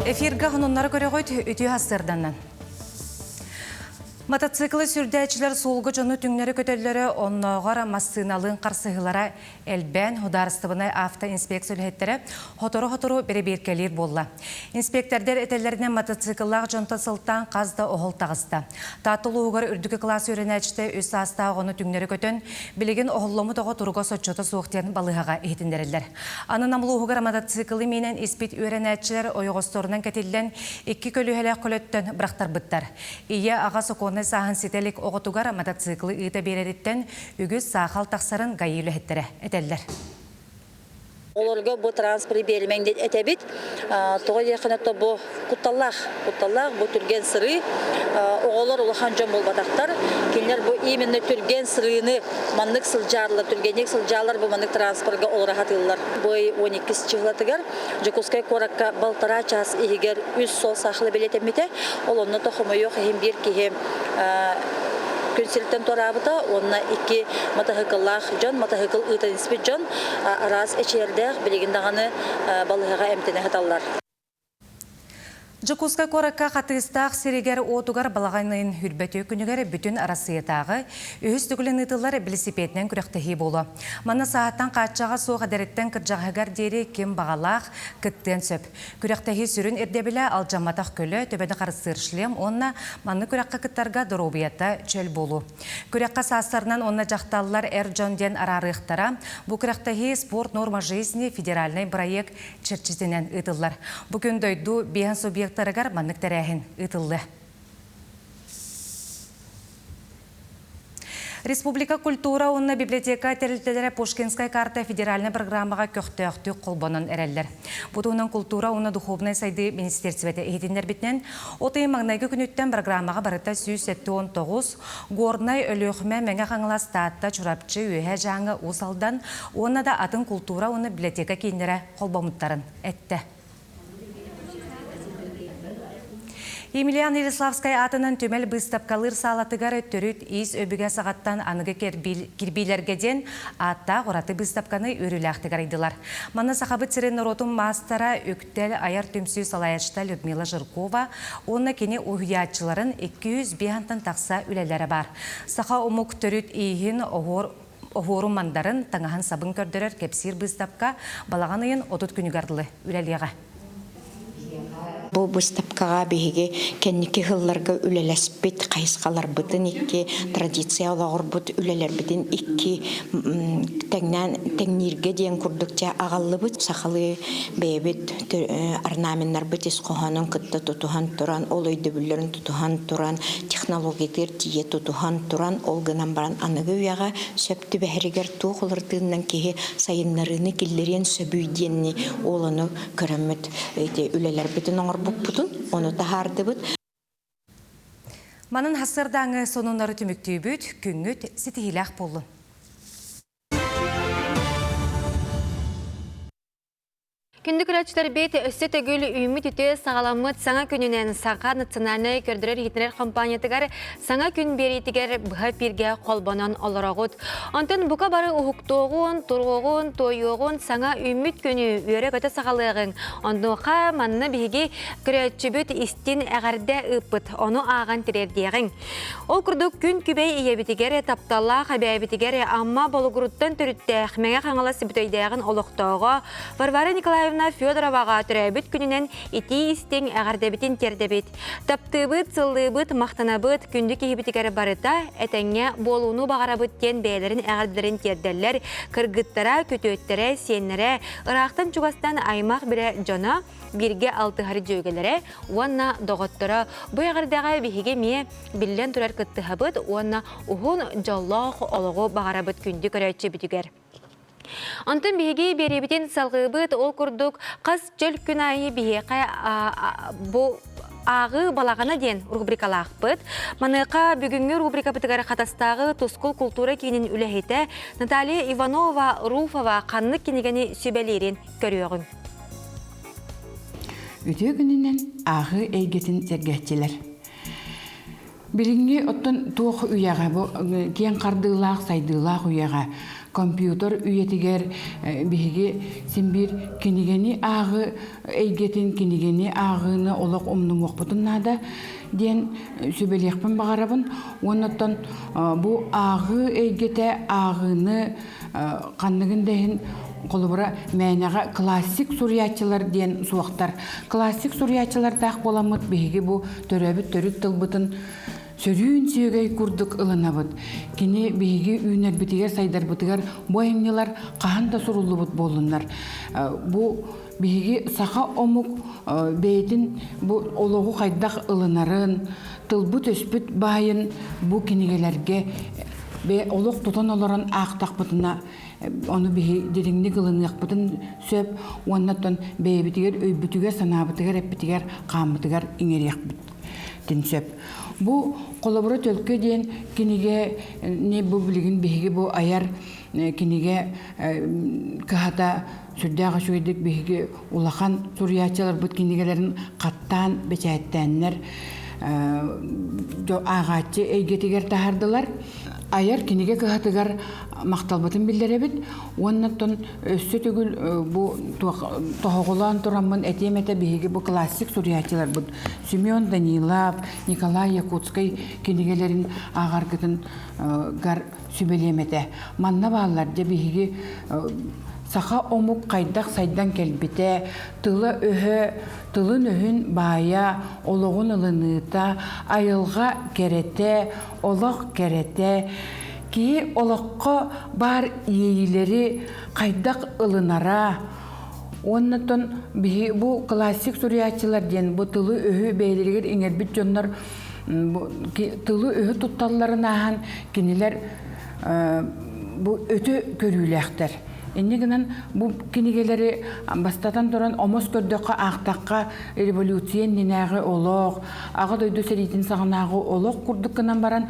Эфирга хонуннары көрөҕүт үтүө хастырданнан. Мотоциклы сүрдээччилэр суолга дьону түҥнэри көтөллөрө, оннооҕор массыыналыын харсыһыылара элбээн, судаарыстыбаннай автоинспекция үлэһиттэрэ сотору-сотору бэрэбиэркэлиир буолла. Инспектордар этэллэринэн мотоцикллаах дьонтон сылтаан хас да оһол таҕыста. Таатта улууһугар үрдүкү кылаас үөрэнээччитэ үс саастаах оҕону түҥнэри көтөн, билигин оһолломмут оҕо туруга соччото суох диэн балыыһаҕа иһитиннэрэллэр. Аны Нам улууһугар мотоциклы миинэн испит үөрэнээччилэр ойоҕосторунан кэтиллэн, икки көлүөһэлээх көлөттөн бырахтарбыттар. Ийэ аҕа сокуоннай сааһын ситэ илик оҕотугар мотоциклы ыыта биэрэриттэн үгүс саахал тахсарын ГАИ үлэһиттэрэ этэллэр. Олорго бу транспорты биэримэҥ диэн этэбит. Тоҕо диэххинэ то бу кутталлаах, кутталлаах бу түргэн сырыы. Оҕолор улахан дьон буолбатахтар. Кинилэр бу именно түргэн сырыыны маннык сылдьаарлар, түргэнник сылдьаалар бу маннык транспорга олоро сатыыллар. Бу ый 12 чыһылатыгар Дьокуускай куоракка балтараа чаас иһигэр үс суол саахала бэлиэтэммитэ. Ол онно да хомойуох иһин биир киһи күн сириттэн туораабыта уонна икки матаһыыкыллаах дьон, матаһыыкыл ыытан испит дьон араас эчийэрдээх билигин даҕаны балыыһаҕа эмтэнэ сыталлар. Дьокуускай куоракка Хатыыстаах сиригэр уотугар балаҕан ыйын үрбэтүү күнүгэр бүтүн Арассыыйатааҕы үһүс төгүлүн ыытыллар билисипиэтинэн күрэхтэһии буолуо. Манна сааһыттан хааччаҕа суох эдэриттэн кырдьаҕаһыгар диэри ким баҕалаах кыттыан сөп. Күрэхтэһии сүрүн ирдэбилэ алдьамматах көлө, төбөнү харыстыыр шлем уонна маннык күрэххэ кыттарга доруобуйата чөл буолуу. Күрэххэ саастарынан уонна дьахталлар эр дьон диэн араарыахтара. Бу күрэхтэһии «Спорт норма жизни» федеральнай бырайыак чэрчитинэн ыытыллар. Бу күн дойду биэһэн субъектарыгар маннык тэрээһин ыытыллыа. Республика культура уонна библиотека тэрилтэлэрэ Пушкинская карта федеральнай программаҕа көхтөөхтүк холбонон эрэллэр. Бу туһунан култуура уонна духовнай сайдыы министиэристибэтэ иһитиннэрбитинэн, от ыйын маҥнайгы күнүттэн программаҕа барыта 179 Горнай, Өлүөхүмэ, Мэҥэ Хаҥалас, Таатта, Чурапчы, Үөһээ Дьааҥы, Уус Алдан уонна да атын култуура уонна библиотека кииннэрэ холбоммуттарын эттэ. Емельян Ярославскай аатынан түмэл быыстапкалыыр саалатыгар төрүт иис өбүгэ саҕаттан аныгы кирбиилэргэ диэн ааттаах ураты быыстапканы үөрүүлээхтик арыйдылар. Манна Сахабыт сирин норуотун маастара Үктэл айар түмсүү салайааччыта Людмила Жиркова уонна кини уһуйааччыларын 205 тахса үлэлэрэ баар. Саха омук төрүт ииһин оһуор оһуорун мандарын, таҥаһын сабын көрдөрөр кэпсиир быыстапка балаҕан ыйын 30 күнүгэр дылы үлэлиэҕэ. Бу быыстапкаҕа биһиги кэнники сылларга үлэлэспит хайысхаларбытын икки традиция олоҕурбут үлэлэрбитин икки тэҥнээн тэҥнииргэ диэн курдук дьэ аҕаллыбыт. Сахалыы бэйэбит орнаменнарбыт ис хоһоонун кытта тутуһан туран, ол өйдөбүллэрин тутуһан туран, технологиятыгар тиийэ тутуһан туран, ол гынан баран аныгы үйэҕэ сөп түбэһэригэр туох уларытыыннан киһи сайыннарыыны киллэриэн сөбүй диэнни ол ону көрөммүт ити үлэлэрбитин оҥорбуппутун ону таһаардыбыт. Манан хасырдааҥы сонуннары түмүктүүбүт, күҥҥүт ситиһиилээх буоллун. Күндү көрөөччүлэрбит өссө төгүл үүммүт үтүө саҕаламмыт саҥа күнүнэн Саха национальнай көрдөрөр-иһитинэр компаниятыгар саҥа күн биэриитигэр быһа эпииргэ холбонон олороҕут. Онтон бука бары уһуктуоҕун, туруоҕун, туойуоҕун саҥа үүммүт күнү үөрэ-көтө саҕалыаҕыҥ. Онуоха манна биһиги көрөөччүбүт истин эҕэрдэ ыыппыт, ону ааҕан тириэрдиэҕиҥ. Ол курдук күн күбэй ийэбитигэр, тапталлаах эбээбитигэр Амма Болугуруттан төрүттээх Мэҥэ Хаҥалас Бүтэйдээҕин олохтооҕо Варвара Николаевна Федороваҕа төрөөбүт күнүнэн итии-истиҥ эҕэрдэбитин тиэрдэбит. Таптыыбыт, сыллыыбыт, махтанабыт, күндү киһибитигэр барыта этэҥҥэ буолууну баҕарабыт диэн бэйэлэрин эҕэрдэлэрин тиэрдэллэр кыргыттара, күтүөттэрэ, сиэннэрэ, ыраахтан-чугастан аймах билэ дьоно, бииргэ алтыһар дьүөгэлэрэ уонна доҕотторо. Бу эҕэрдэҕэ биһиги эмиэ биллэн турар кыттыһабыт уонна уһун дьоллоох олоҕу баҕарабыт күндү көрөөччүбүтүгэр. Онтон биһиги биэриэбитин салҕыыбыт, ол курдук хас чөл күн аайы биһиэхэ бу ааҕыы балаҕана диэн рубрикалаахпыт. Маныаха бүгүҥҥү рубрикабытыгар Хатастааҕы Тускул култуура киинин үлэһитэ Наталья Иванова Руфова ханнык кинигэни сүбэлиирин көрүөҕүҥ. Үтүө күнүнэн ааҕыы эйгэтин сэргээччилэр. Билиҥҥи оттон туох үйэҕэ бу киэҥ хардыылаах сайдыылаах үйэҕэ компьютер үйэтигэр биһиги син биир кинигэни ааҕыы эйгэтин кинигэни ааҕыыны олох умнумуохпутун наада диэн сүбэлиэхпин баҕарабын уонна оттон бу ааҕыы эйгэтэ ааҕыыны ханныгын да иһин холобура мээнэҕэ классик суруйааччылар диэн суохтар. Классик суруйааччылардаах буоламмыт биһиги бу төрөөбүт төрүт тылбытын сөрүүн сүөгэй курдук ылынабыт. Кини биһиги үүнэрбитигэр, сайдарбытыгар бу айымньылар хаһан да суруллубут буоллуннар. Бу биһиги саха омук бэйэтин бу олоҕу хайдах ылынарын, тылбыт-өспүт баайын бу кинигэлэргэ олох тутан олорон аахтахпытына ону биһи дириҥник ылыныахпытын сөп уонна оттон бэйэбитигэр өйбүтүгэр санаабытыгар эппитигэр хааммытыгар иҥэриэхпитин сөп. Бу холобура төлкө диэн кинигэ не бу билигин биһиги бу айар кинигэ кыһата сүрдээх үчүгэйдик биһиги улахан суруйааччыларбыт кинигэлэрин хаттаан бэчээттээннэр. ааҕааччы эйгэтигэр таһаардылар. Айар кинигэ кыһатыгар махталбытын биллэрэбит. Уонна оттон өссө төгүл бу тоһоҕолоон тураммын этиэм этэ биһиги бу классик суруйааччыларбыт Семен Данилов, Николай Якутскай кинигэлэрин ааҕаргытын гар сүбэлиэм этэ. Манна бааллар дьэ биһиги саха омук хайдах сайдан кэлбитэ, тыла-өһө, тылын-өһүн баайа, олоҕун ылыныыта, айылҕа кэрэтэ, олох кэрэтэ, киһи олоххо баар иэйиилэри хайдах ылынара, уоннатон биһи бу классик суруйааччылар диэн бу тылы-өһү бэйэлэригэр иҥэрбит дьоннор тылы-өһү тутталларын ааһан кинилэр бу өтө көрүүлээхтэр. Инньэ гынан бу кинигэлэри бастатан туран омос көрдөххө аахтахха революция иннинээҕи олох, Аҕа дойду сэриитин саҕанааҕы олох курдук гынан баран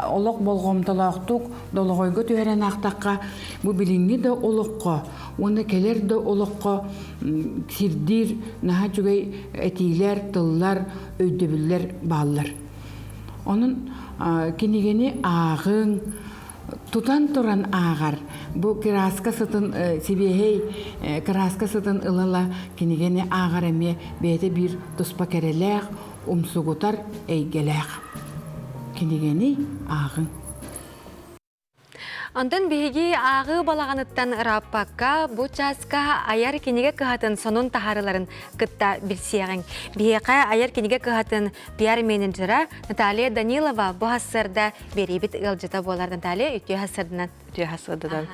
олох болҕомтолоохтук долоҕойго түһэрэн аахтахха бу билиҥҥи да олоххо уонна кэлэр да олоххо сирдиир наһаа үчүгэй этиилэр, тыллар, өйдөбүллэр бааллар. Онон кинигэни ааҕыҥ, тутан туран ааҕар. Бу кырааска сытын сибиэһэй кырааска сытын ыла-ыла кинигэни ааҕар эмиэ бэйэтэ биир туспа кэрэлээх, умсугутар эйгэлээх. Кинигэни ааҕыҥ. Онтон биһиги ааҕыы балаҕаныттан ырааппакка бу чааска айар кинигэ кыһатын сонун таһаарыыларын кытта билсиэҕиҥ. Биһиэхэ айар кинигэ кыһатын пиар-менеджера Наталья Данилова бу сарсыарда биэриибит ыалдьыта буолар. Наталья, үтүө сарсыарданан. Үтүө сарсыарданан.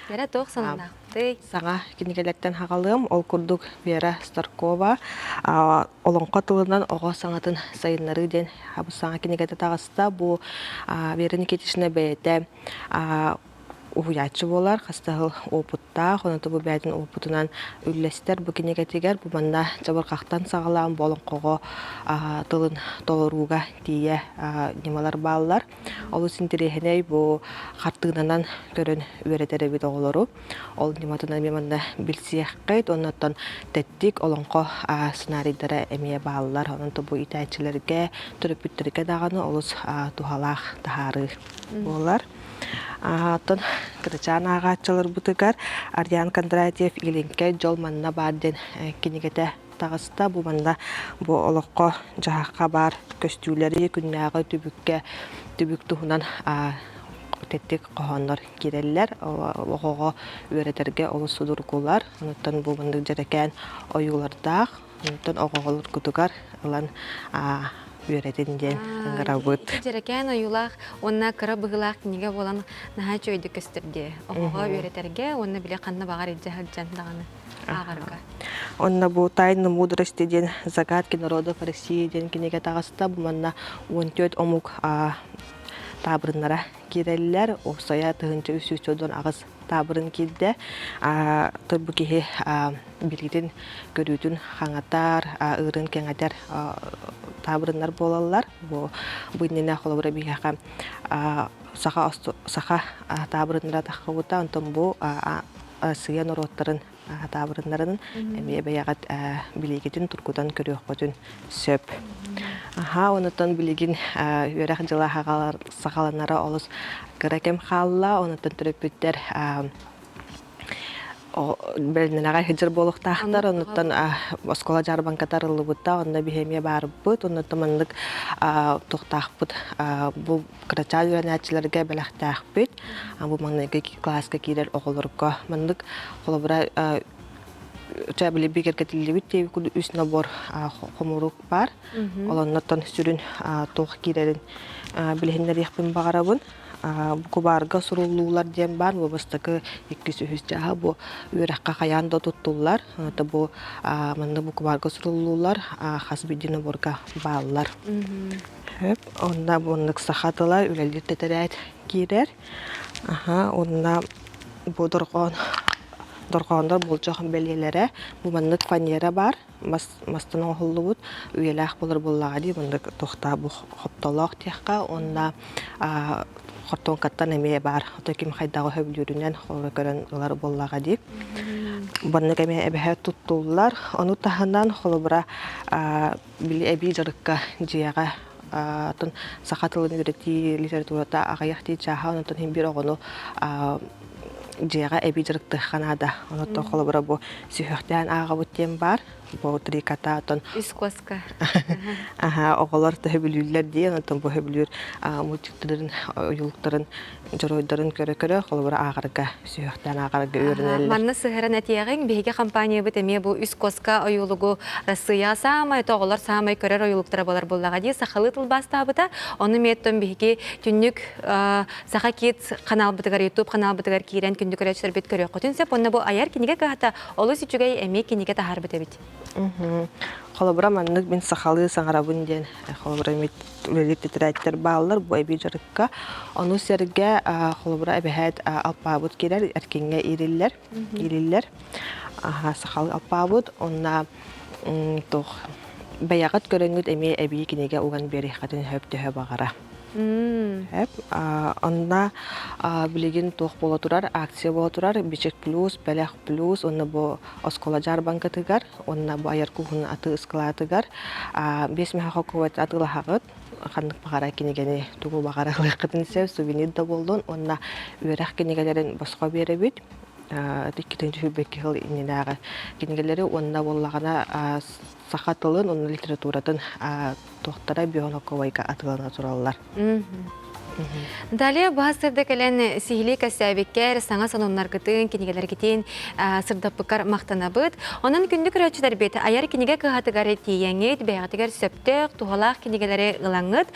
Вера, туох сонуннаахтый? Саҥа кинигэлэртэн хаҕалыам. Ол курдук Вера Старкова олоҥхо тылынан оҕо саҥатын сайыннарыы диэн саҥа кинигэтэ таҕыста. Бу Вера Никитична бэйэтэ уһуйааччы буолар, хас да сыл опыттаах, онон бу бэйэтин опытынан үллэстэр бу кинигэтигэр бу манна чабырҕахтан саҕалаан бу олоҥхоҕо тылын толорууга тиийэ ньымалар бааллар. Олус интэриэһинэй бу хартыынанан көрөн үөрэтэр эбит оҕолору. Ол ньыматынан эмиэ манна билсиэххит, оннуттан тэттик олоҥхо сценарийдара эмиэ бааллар. Онон бу иитээччилэргэ, төрөппүттэргэ даҕаны олус туһалаах таһаарыы буолар. Оттон кырачаан ааҕааччыларбытыгар Арьян Кондратьев «Илиҥкэй дьол манна баар» диэн кинигэтэ таҕыста. Бу манна бу олоххо дьаһахха баар көстүүлэри күннээҕи түбүккэ түбүк туһунан тэттик хоһооннор киирэллэр. Оҕоҕо үөрэтэргэ олус судургулар. Онуттан бу маннык дьэрэкээн ойуулардаах. Онтон оҕоҕолоргутугар ылан үөрэтин диэн ыҥырабыт. Дьэрэкээн ойуулаах уонна кыра быһыылаах кинигэ буолан наһаа үчүгэйдик көстөр дии. Оҕоҕо үөрэтэргэ уонна били ханна баҕар илдьэ сылдьан даҕаны ааҕарга. Онно бу «Тайны мудрости» диэн «Загадки народов России» диэн кинигэ таҕыста. Бу манна 14 омук таабырыннара киирэллэр. Уопсайа 1318 таабырын киирдэ. Бу киһи билгитин, көрүүтүн хаҥатар, ыырын кэҥэтэр таабырыннар буолаллар. Бу бу иннинэ холобура биһиэхэ саха саха таабырыннара таххыбыта, онтон бу Арассыыйа норуоттарын таабырыннарын эмиэ бэйэҕит билиигитин тургутан көрүөххүтүн сөп. Аха, онутан билигин үөрэх дьыла саҕаланара олус кыра кэм хаалла, онутан төрөппүттэр бэлэмнэнэҕэ сылдьар буолуохтаахтар. Оннуттан оскуола дьаарбаҥката арыллыбыта, онно биһи эмиэ баарбыт. Оннуттан маннык туохтаахпыт бу кырачаан үөрэнээччилэргэ бэлэхтээхпит. Бу маҥнайгы кылааска киирэр оҕолорго маннык холобура били бигэргэтиллибит диэбит курдук үс набор хомурук баар. Ол оннуттан сүрүн туох киирэрин билиһиннэриэхпин баҕарабын. Букубаарга суруллуулар диэн баар, бу бастакы иккис үһүс чааһа бу үөрэххэ хайаан да туттуллар. Это бу манна букубаарга суруллуулар хас биирдии наборга бааллар. Онно маннык саха тыла үлэлиир тэтэрээт киирэр. Аха, онно бу дорҕоон дорҕооннор болдьох бэлиэлэрэ бу маннык фанера баар. Мас мастан оҥоһуллубут үйэлээх буолар буоллаҕа дии маннык туохтаа бу хоптолоох диэххэ уонна хортуоҥкаттан эмиэ баар ото ким хайдаҕы сөбүлүүрүнэн холобура көрөн ылар буоллаҕа дии. Баннык эмиэ эбэһэ туттуллар. Ону таһынан холобура били эбии дьарыкка дьиэҕэ атын саха тылын үөрэтии литературата аҕыйах дии чааһа онтон иһин биир оҕону дьиэҕэ эбии дьарыктыахха наада. Онуттан холобура бу сүһүөхтээн ааҕабыт диэн баар. Бу три кота отон Үс куоска. Аха, оҕолор төһөбүлүүллэр диэн, онтон бу сөбүлүүр мультиктарын, ойуулуктарын, дьоруойдарын көрө-көрө холобура ааҕарга, сүһүөхтээн ааҕарга үөрэнэллэр. Манна сыһаран этиэҕиҥ, биһиги компаниябыт эмиэ бу үс куоска ойуулугу Россия саамай оҕолор саамай көрөр ойуулуктара буолар буоллаҕа дии сахалыы тылбаастаабыта. Ону эмиэ биһиги түннүк Саха Kids ханаалбытыгар, YouTube ханаалбытыгар киирэн күндү көрөөччүлэрбит көрүөххүтүн сөп. Онно бу айар кинигэ кыһата олус үчүгэй эмиэ кинигэ таһаарбыт эбит. Холобура маннык мин сахалыы саҥарабын диэн холобура үлэлиир тэтэрээттэр бааллар бу эбии дьарыкка. Ону сэргэ холобура эбэһээт алпаабыт киирэр эркиҥҥэ иириллэр иириллэр. Сахалыы алпаабыт онно туох бэйэҕит көрөҥҥүт эмиэ эбии кинигэ уган биэриэххитин сөп төһө баҕара. Эп, онно билигин туох буола турар, акция буола турар, Бичик плюс, Бэлэх плюс, уонна бу оскуола дьаарбаҥкатыгар, уонна бу айар куһун атыы ыскылаатыгар 5 мөһө холкуобайт атыылаһаҕыт, ханнык баҕара кинигэни тугу баҕара ылыаххытын сөп, сувенир да буоллун, уонна үөрэх кинигэлэрин босхо биэрэбит. 222 сыл иннинээҕи кинигэлэри уонна буоллаҕына саха тылын уонна литературатын туохтара бионоковайга атыылана тураллар. Далее баһа сырда кэлэн сиһилии кэссээбиккэр, саҥа сонуннаргытын, кинигэлэргитин сырдаппыккар махтанабыт. Онон күндү көрөөччүлэрбит айар кинигэ кыһатыгар тиийэҥҥит, бэйэҕитигэр сөптөөх, туһалаах кинигэлэри ылаҥҥыт,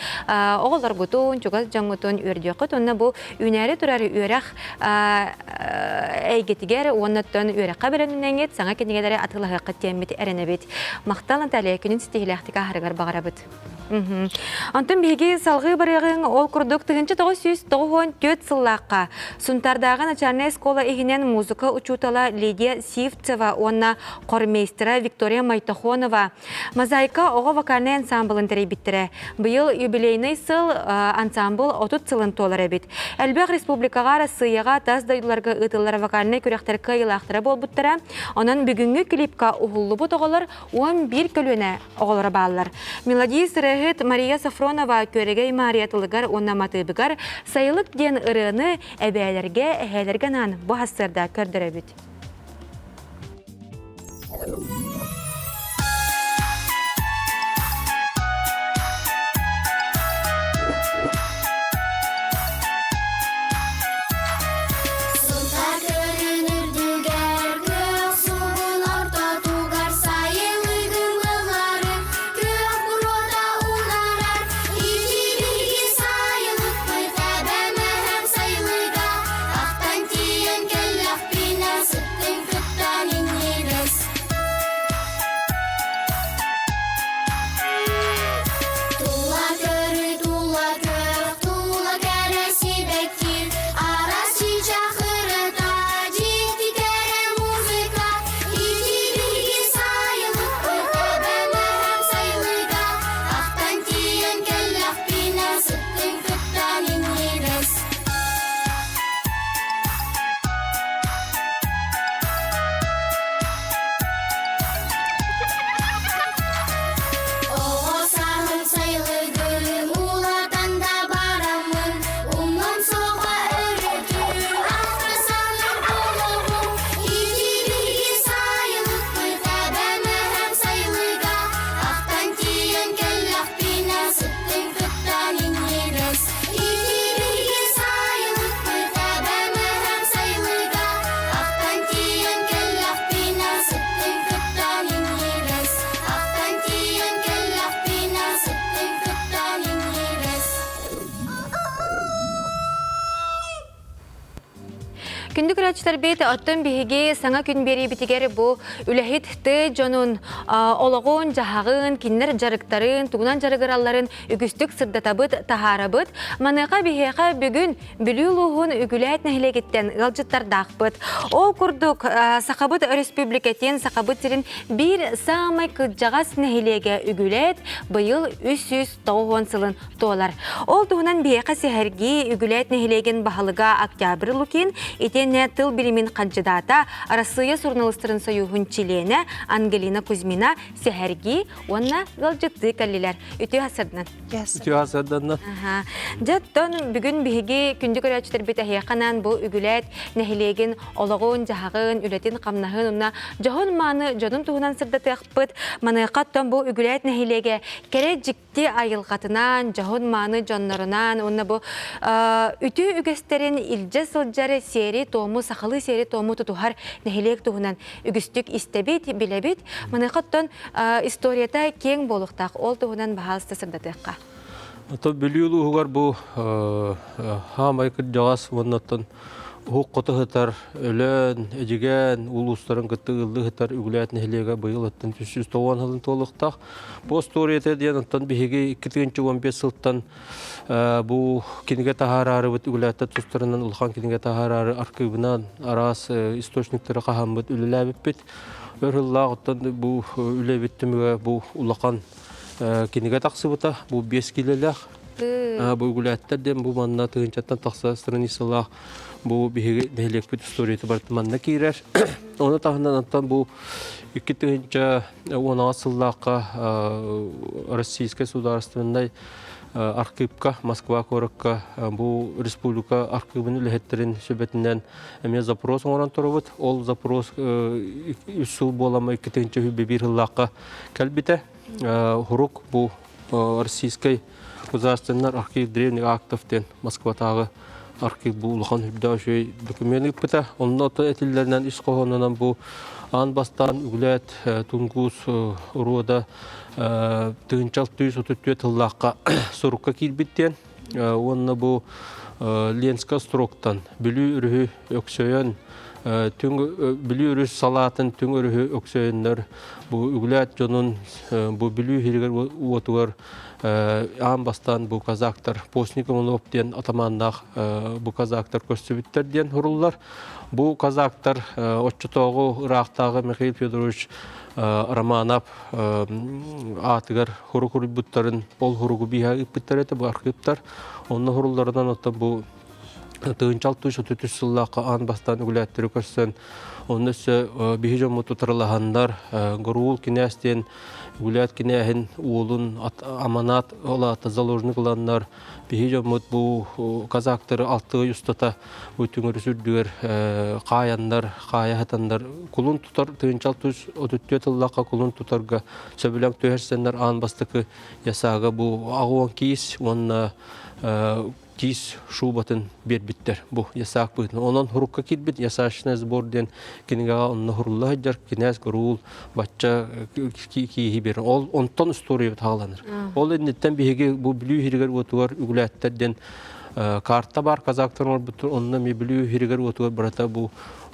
оҕолоргутун, чугас дьоҥҥутун үөрдүөххүт уонна бу үүнээри турар үөрэх эйгэтигэр уонна үөрэххэ бэлэмнэҥҥит саҥа кинигэлэри атыылаһыаххыт диэммит эрэнэбит. Махтал Наталья, күнүн ситиһилээхтик ааһарыгар баҕарабыт. Онтон биһиги салҕыы барыаҕыҥ ол курдук 1994 сыллаахха Сунтаардааҕы начальнай школа иһинэн музыка учуутала Лидия Сивцева уонна хормейстера Виктория Майтохонова Мозаика оҕо вокальнай ансамблын тэрийбиттэрэ. Быйыл юбилейный сыл ансамбл 30 сылын туолар эбит. Элбэх республикаҕа, Арассыыйаҕа, тас дойдуларга ыытыллар вокальнай күрэхтэр кыайыылаахтара буолбуттара. Онон бүгүҥҥү клипка уһуллубут оҕолор 11 көлүөнэ оҕолоро бааллар. Мелодист ырыаһыт Мария Софронова Күөрэгэй Маарыйа тылыгар уонна матыыбыгар «Сайылык» диэн ырыаны эбээлэргэ, эһээлэргэ анаан бу сарсыарда көрдөрөбүт. Күндү көрөөччүлэрбит, оттон биһиги саҥа күн биэриибитигэр бу үлэһит тыа дьонун олоҕун, дьаһаҕын, кинилэр дьарыктарын, тугунан дьарыгыралларын үгүстүк сырдатабыт, таһаарабыт. Маныаха биһиэхэ бүгүн Бүлүү улууһун Үгүлээт нэһилиэгиттэн ыалдьыттардаахпыт. Ол курдук, Сахабыт Өрөспүүбүлүкэтин, Сахабыт сирин биир саамай кырдьаҕас нэһилиэгэ Үгүлээт быйыл 390 сылын туолар. Ол туһунан биһиэхэ сэһэргии Үгүлээт нэһилиэгин баһылыга Октябрь Лукин итиэннэ Итиэннэ тыл билимин хандьыдаата, Арассыыйа суруналыыстарын сойууһун чилиэнэ Ангелина Кузьмина сэһэргии уонна ыалдьыттыы кэллилэр. Үтүө сарсыарданан. Үтүө сарсыарданан. Дьэ, оттон бүгүн биһиги күндү көрөөччүлэрбит эһиэхэ бу Үгүлээт нэһилиэгин олоҕун-дьаһаҕын, үлэтин-хамнаһын уонна дьоһун-мааны дьонун туһунан сырдатыахпыт. Маныаха оттон бу Үгүлээт нэһилиэгэ кэрэ дьикти айылҕатынан, дьоһун-мааны дьоннорунан уонна бу үтүө үгэстэрин илдьэ сылдьар сиэри-туому, сахалыы сиэри-туому тутуһар нэһилиэк туһунан үгүстүк истэбит, билэбит. Маныаха оттон историята киэҥ буолуохтаах. Ол туһунан баһаалыста сырдатыахха. Ото Бүлүү улууһугар бу хаамай кырдьаҕас уонна оттон уһук хоту сытар Өлөөн, Эдьигээн улуустарын кытта ыаллыы сытар Үгүлээт нэһилиэгэ быйыл оттон 390 сылын туолуохтаах. Бу остуоруйата диэн оттон биһиги 2015 сылтан бу кинигэ таһаараарыбыт Үгүлээттэр тустарынан улахан кинигэ таһаараары архыыбынан араас источниктары хаһаммыт үлэлээбиппит. Өр сыллаах оттон бу үлэбит түмүгэ бу улахан кинигэ тахсыбыта. Бу 5 киилэлээх. Бу Үгүлээттэр диэн бу манна тыһыынчаттан тахса страницалаах бу биһиги нэһилиэкпит историята барыта манна киирэр. Ону таһынан оттон бу 2016 сыллаахха Российскай судаарыстыбаннай архыыпка Москва куоракка бу республика архыыбын үлэһиттэрин сүбэтинэн эмиэ запрос оҥорон турабыт. Ол запрос үс сыл буолама 2021 сыллаахха кэлбитэ. Хурук бу Российскай государственный архив древних актов диэн Москватааҕы архив бу улахан үрдээх үчүгэй документ ыыппыта. Онно этиллэринэн ис хоһоонунан бу аан бастаан Үгүлээт Тунгус уруода тыһыынча 634 тыллаахха сурукка киирбит диэн уонна бу Ленскэ остроктан Бүлүү өрүһү өксөйөн түҥ Бүлүү өрүс салаатын түҥ өрүһү өксөйөннөр бу Үгүлээт дьонун бу Бүлүү иһигэр уотугар аан бастаан бу казактар Постник Иванов диэн атамааннаах бу казактар көрсүбүттэр диэн суруллар. Бу казактар оччотооҕу ыраахтааҕы Михаил Федорович Романов аатыгар хурук уруйбуттарын ол хуругу биһа ыыппыттар этэ бу архыыптар. Онно хурулларынан оттон бу тыһыынча 633 сыллаахха аан бастаан үгүлээттэри көрсөн онно өссө биһи дьоммут утарылаһаннар Горуул кинээс диэн Үгүлээт кинээһин уолун аманаат ол аата заложник ыланнар биһи дьоммут бу казактары алты ый устата бу түҥөрүс үрдүгэр хаайаннар хаайа сатаннар кулун тутар тыһыынча 634 сыллаахха кулун тутарга сөбүлэҥ түһэрсэннэр аан бастакы ясаага бу аҕуон киис уонна тиис шубатын биэрбиттэр бу ясаак быһыытынан. Онон хурукка киирбит ясачный сбор диэн кинигэҕэ онно хурулла сылдьар кинээс Гуруул бачча кииһи биэрэр. Ол онтон устуоруйабыт хааланар. Ол инниттэн биһиги бу Бүлүү иһиригэр уотугар үгүлээттэр диэн карта бар казактар оҥорбуттар. Онно эмиэ Бүлүү иһиригэр уотугар барыта бу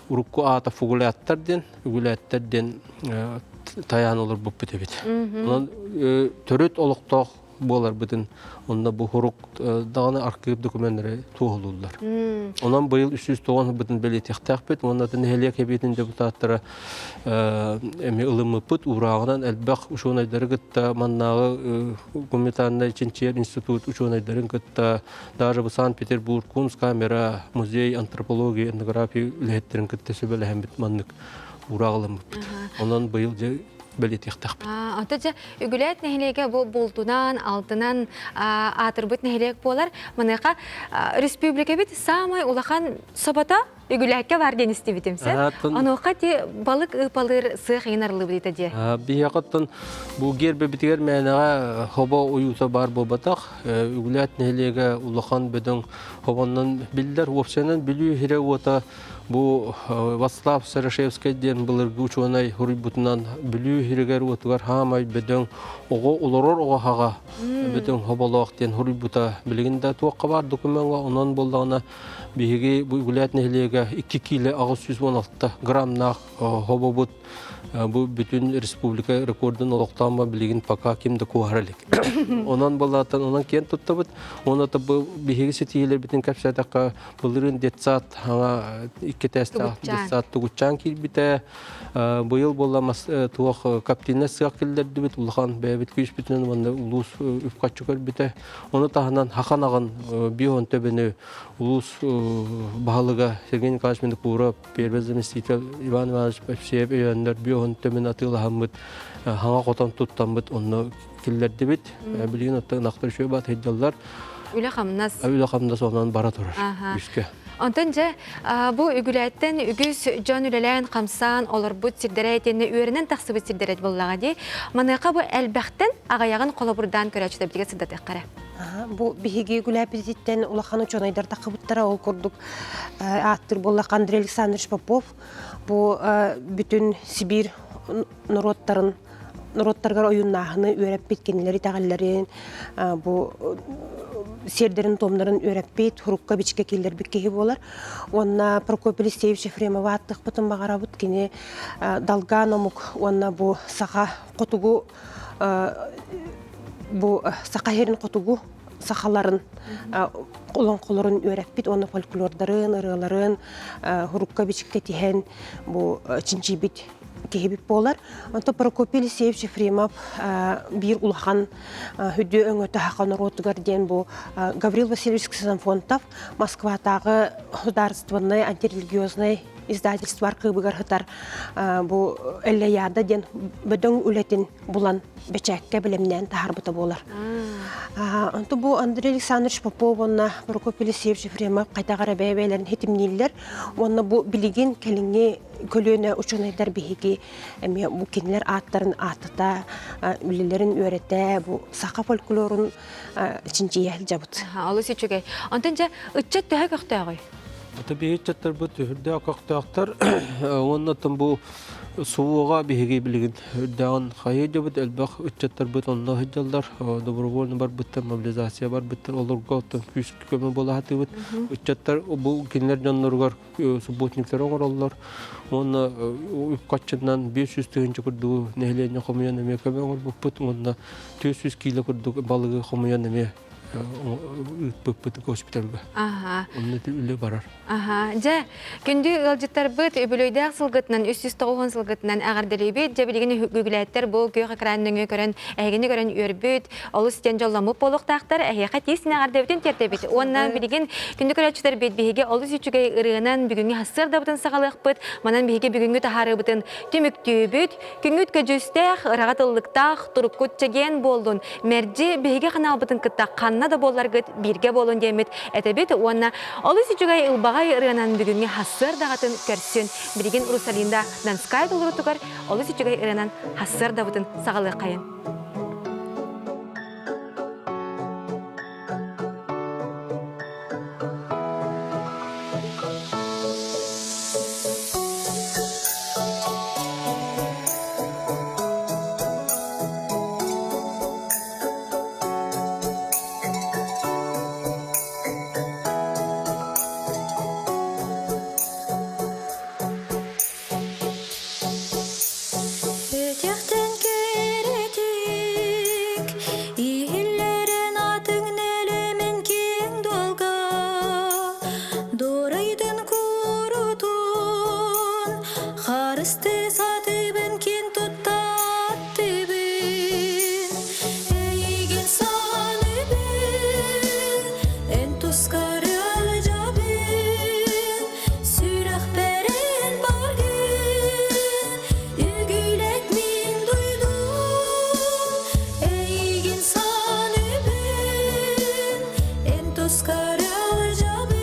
урукку аата фугуляттар диэн, үгүлээттэр диэн тайаан олорбуппут эбит. Онон төрүт олохтоох буоларбытын онно бу хурук даҕаны архыып докуменнары туоһулууллар. Онон быйыл 309 бытын бэлиэтиэхтээхпит уонна нэһилиэк эбиитин депутаттара эми ылыммыппыт уурааҕынан элбэх учуонайдары кытта маннааҕы гуманитарнай чинчийэр институт учуонайдарын кытта даже бу Санкт-Петербург Кунсткамера музей антропология этнография үлэһиттэрин кытта сүбэлэһэммит маннык уураах ылыммыппыт. Онон быйыл дьэ бэлиэтиэхтээхпит. Ото дьэ Үгүлээт нэһилиэгэ бу бултунан, алтынан аатырбыт нэһилиэк буолар. Маныаха республикабыт саамай улахан собото Үгүлээккэ бар диэн истибитим сэр. Онуоха ти балык ыыпалыыр сыах иин арыллыбыта дии. Биһиэхэ оттон бу гербэбитигэр мээнэҕэ хобо уйуута баар буолбатах. Үгүлээт нэһилиэгэ улахан бөдөҥ хобоннон биллэр. Уопсайынан Бүлүү сирэ уота Бу Вацлав Сарашевскай диэн былыргы учуонай суруйбутунан Бүлүү сиригэр-уотугар хаамай бөдөҥ оҕо олорор оҕо хаҕа бөдөҥ хоболоох диэн суруйбута билигин да туохха баар докумуоҥҥа онон буоллаҕына биһиги бу Үгүлээт нэһилиэгэ 2 киилэ 816 граммнаах хобобут бу бүтүн республика рекордун олохтоон билигин пока ким да куоһара илик. Онон буоллаатан онон киэн туттабыт. Онон бу биһиги ситиһиилэрбитин кэпсээтэххэ Былырыын детсад аңа икки этээстээх детсад тугуччаан киирбитэ. Быйыл буолла туох каптиннай сыах киллэрдибит. Улахан бэйэбит күүспүтүнэн уонна улуус үп-харчы көрбүтэ. Ону таһынан хахан аҕын бион төбөнү улуус баһылыга Сергей Николаевич Минокуров, первый заместитель Иван Иванович Евсеев өйөөннөр бион төбөнү атыылаһаммыт, хаҥа хотон туттаммыт онно киллэрдибит. Билигин оттон ынахтар үчүгэй баат сылдьаллар. Үлэ-хамнас. Үлэ-хамнас онон бара турар үскэ. Онтон дьэ, бу үгүлээттэн үгүс дьон үлэлээн, хамсаан олорбут сирдэрэ итиэннэ үөрэнэн тахсыбыт сирдэрэ буоллаҕа дии. Маныаха бу элбэхтэн аҕыйаҕын холобурдаан көрөөччүлэрбитигэр сырдатыахха эрэ. Бу биһиги үгүлээппититтэн улахан учуонайдар таххыбыттара. Ол курдук ааттыыр буоллахха Андрей Александрович Попов бу бүтүн Сибиир норуоттарын норуоттарыгар ойууннааһыны үөрэппит кинилэр итэҕэллэрин бу сиэрдэрин-туомнарын үөрэппит, хурукка бичиккэ киллэрбит киһи буолар. Уонна Прокопий Алексеевич Ефремова ааттыахпытын баҕарабыт. Кини долган омук уонна бу саха хотугу бу саха сирин хотугу сахаларын олоҥхолорун үөрэппит уонна фольклордарын, ырыаларын хурукка бичиккэ тиһэн бу чинчийбит киһибит буолар. Онтон Прокопий Елисеевич Ефремов биир улахан хүдүү өҥөтө саха норуотугар диэн бу Гаврил Васильевич Ксенофонтов Москватааҕы государственнай антирелигиознай издательство архыыбыгар сытар бу Эллэйаада диэн бөдөҥ үлэтин булан бэчээккэ бэлэмнээн таһаарбыта буолар. Онтон бу Андрей Александрович Попов уонна Прокопий Елисеевич Ефремов хайдах эрэ бэйэ-бэйэлэрин хитимнииллэр уонна бу билигин кэлиҥҥи көлүөнэ учуонайдар биһиги эмиэ бу кинилэр ааттарын ааттата, үлэлэрин үөрэтэ, бу саха фольклорун чинчийэ сылдьабыт. Олус үчүгэй. Онтон дьэ ыччат төһө көхтөөҕүй? Ата биһи ыччаттарбыт үрдээх көхтөөхтөр уонна оттон бу СВО-ҕа биһиги билигин үрдээҕин хайыы дьабыт элбэх ыччаттарбыт онно сылдьаллар добровольно барбыттар мобилизация барбыттар олорго оттон күүс көмө буола сатыыбыт ыччаттар бу кинилэр дьонноругар субботниктары оҥороллор уонна үп хаччынан 500 тыһыынча курдугу нэһилиэнньэ хомуйан эмиэ көмө оҥорбуппут уонна 400 киилэ курдук балыгы хомуйан эмиэ ыыппыппыт госпитальга. Онно үлэ барар. Аха. Дьэ, күндү ыалдьыттарбыт үбүлүөйдээх сылгытынан 390 сылгытынан эҕэрдэлиибит. Дьэ, билигин үгүлээттэр бу күөх экран нөҥүө көрөн, эһигини көрөн үөрбүт, олус диэн дьолломмут буолуохтаахтар. Эһиэхэ тиис эҕэрдэбитин тиэрдэбит. Уонна билигин күндү көрөөччүлэрбит биһиги олус үчүгэй ырыанан бүгүҥҥү сарсыардабытын саҕалыахпыт. Манан биһиги бүгүҥҥү таһаарыыбытын түмүктүүбүт. Күҥҥүт көдьүүстээх, ыраҕа тыллыктаах, туруккут чэгиэн буоллун. Мэлдьи биһиги ханаалбытын кытта ханна да буолларгыт бииргэ буолун диэммит этэбит уонна олус үчүгэй ылбаҕай ырыанан бүгүҥҥү хассыардаҕатын көрсүн. Билигин Русалинда Донская толорутугар олус үчүгэй ырыанан хассыардабытын саҕалыаххайын. Өтөхтөн кэрэтик иһиллэрин атыҥ нэлэмэн киэҥ дуолга Дорайдын курутун харысты сатыбын киэн туттаттыбын Эйигин саныбын эн тускар ылдьабын Сүрэхпэр эн баргын, үгүлэт мин дуйдум, Эйигин саныбын, эн тускар ылдьабын,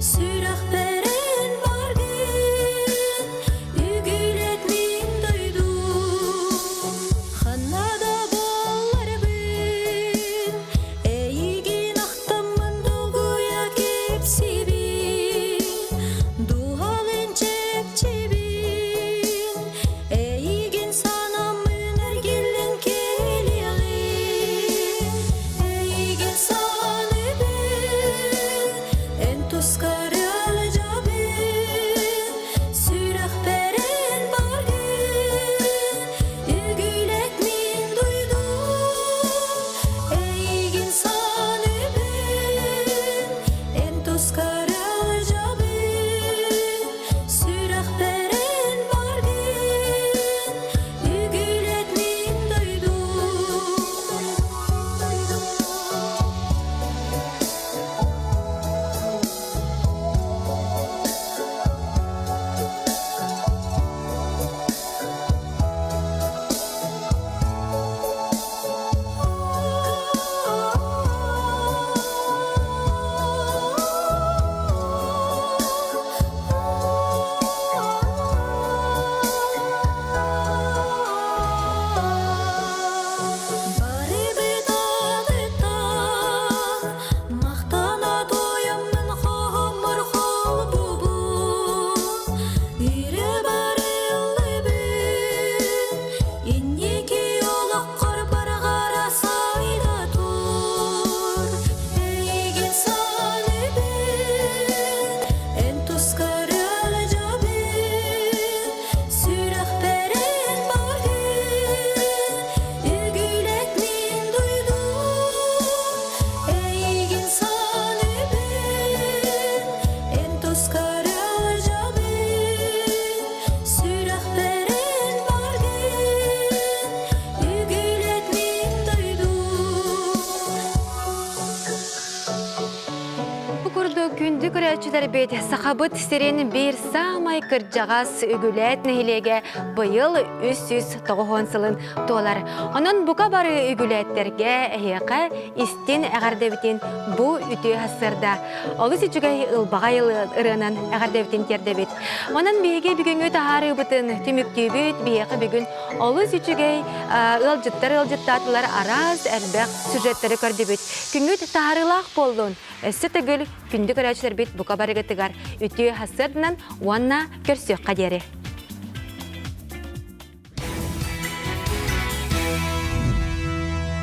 Сүрэхпэр эн баргын, үгүлэт мин дойдум. Ханна да буолларбын, эйигин ахтаммын долгуйа кэпсиибин, дууһалыын чэпчиибин, эйигин санаммын эргиллэн кэлиэҕим, эйигин саныыбын. Күндү көрөөччүлэрбит, Сахабыт сирин биир саамай кырдьаҕас Үгүлээт нэһилиэгэ быйыл 390 сылын туолар. Онон бука бары үгүлээттэргэ эһиэхэ истин эҕэрдэбитин бу үтүө сарсыарда олус үчүгэй ылбаҕай ырыанан эҕэрдэбитин тиэрдэбит. Онон биһиги бүгүҥҥү таһаарыыбытын түмүктүүбүт. Биһиэхэ бүгүн олус үчүгэй ыалдьыттар ыалдьыттаатылар араас элбэх сюжеттары көрдүбүт. Күҥҥүт таһаарыылаах буоллун! Өссө төгүл күндү көрөөччүлэрбит бука барыгытыгар үтүө сарсыарданан уонна көрсүөххэ диэри.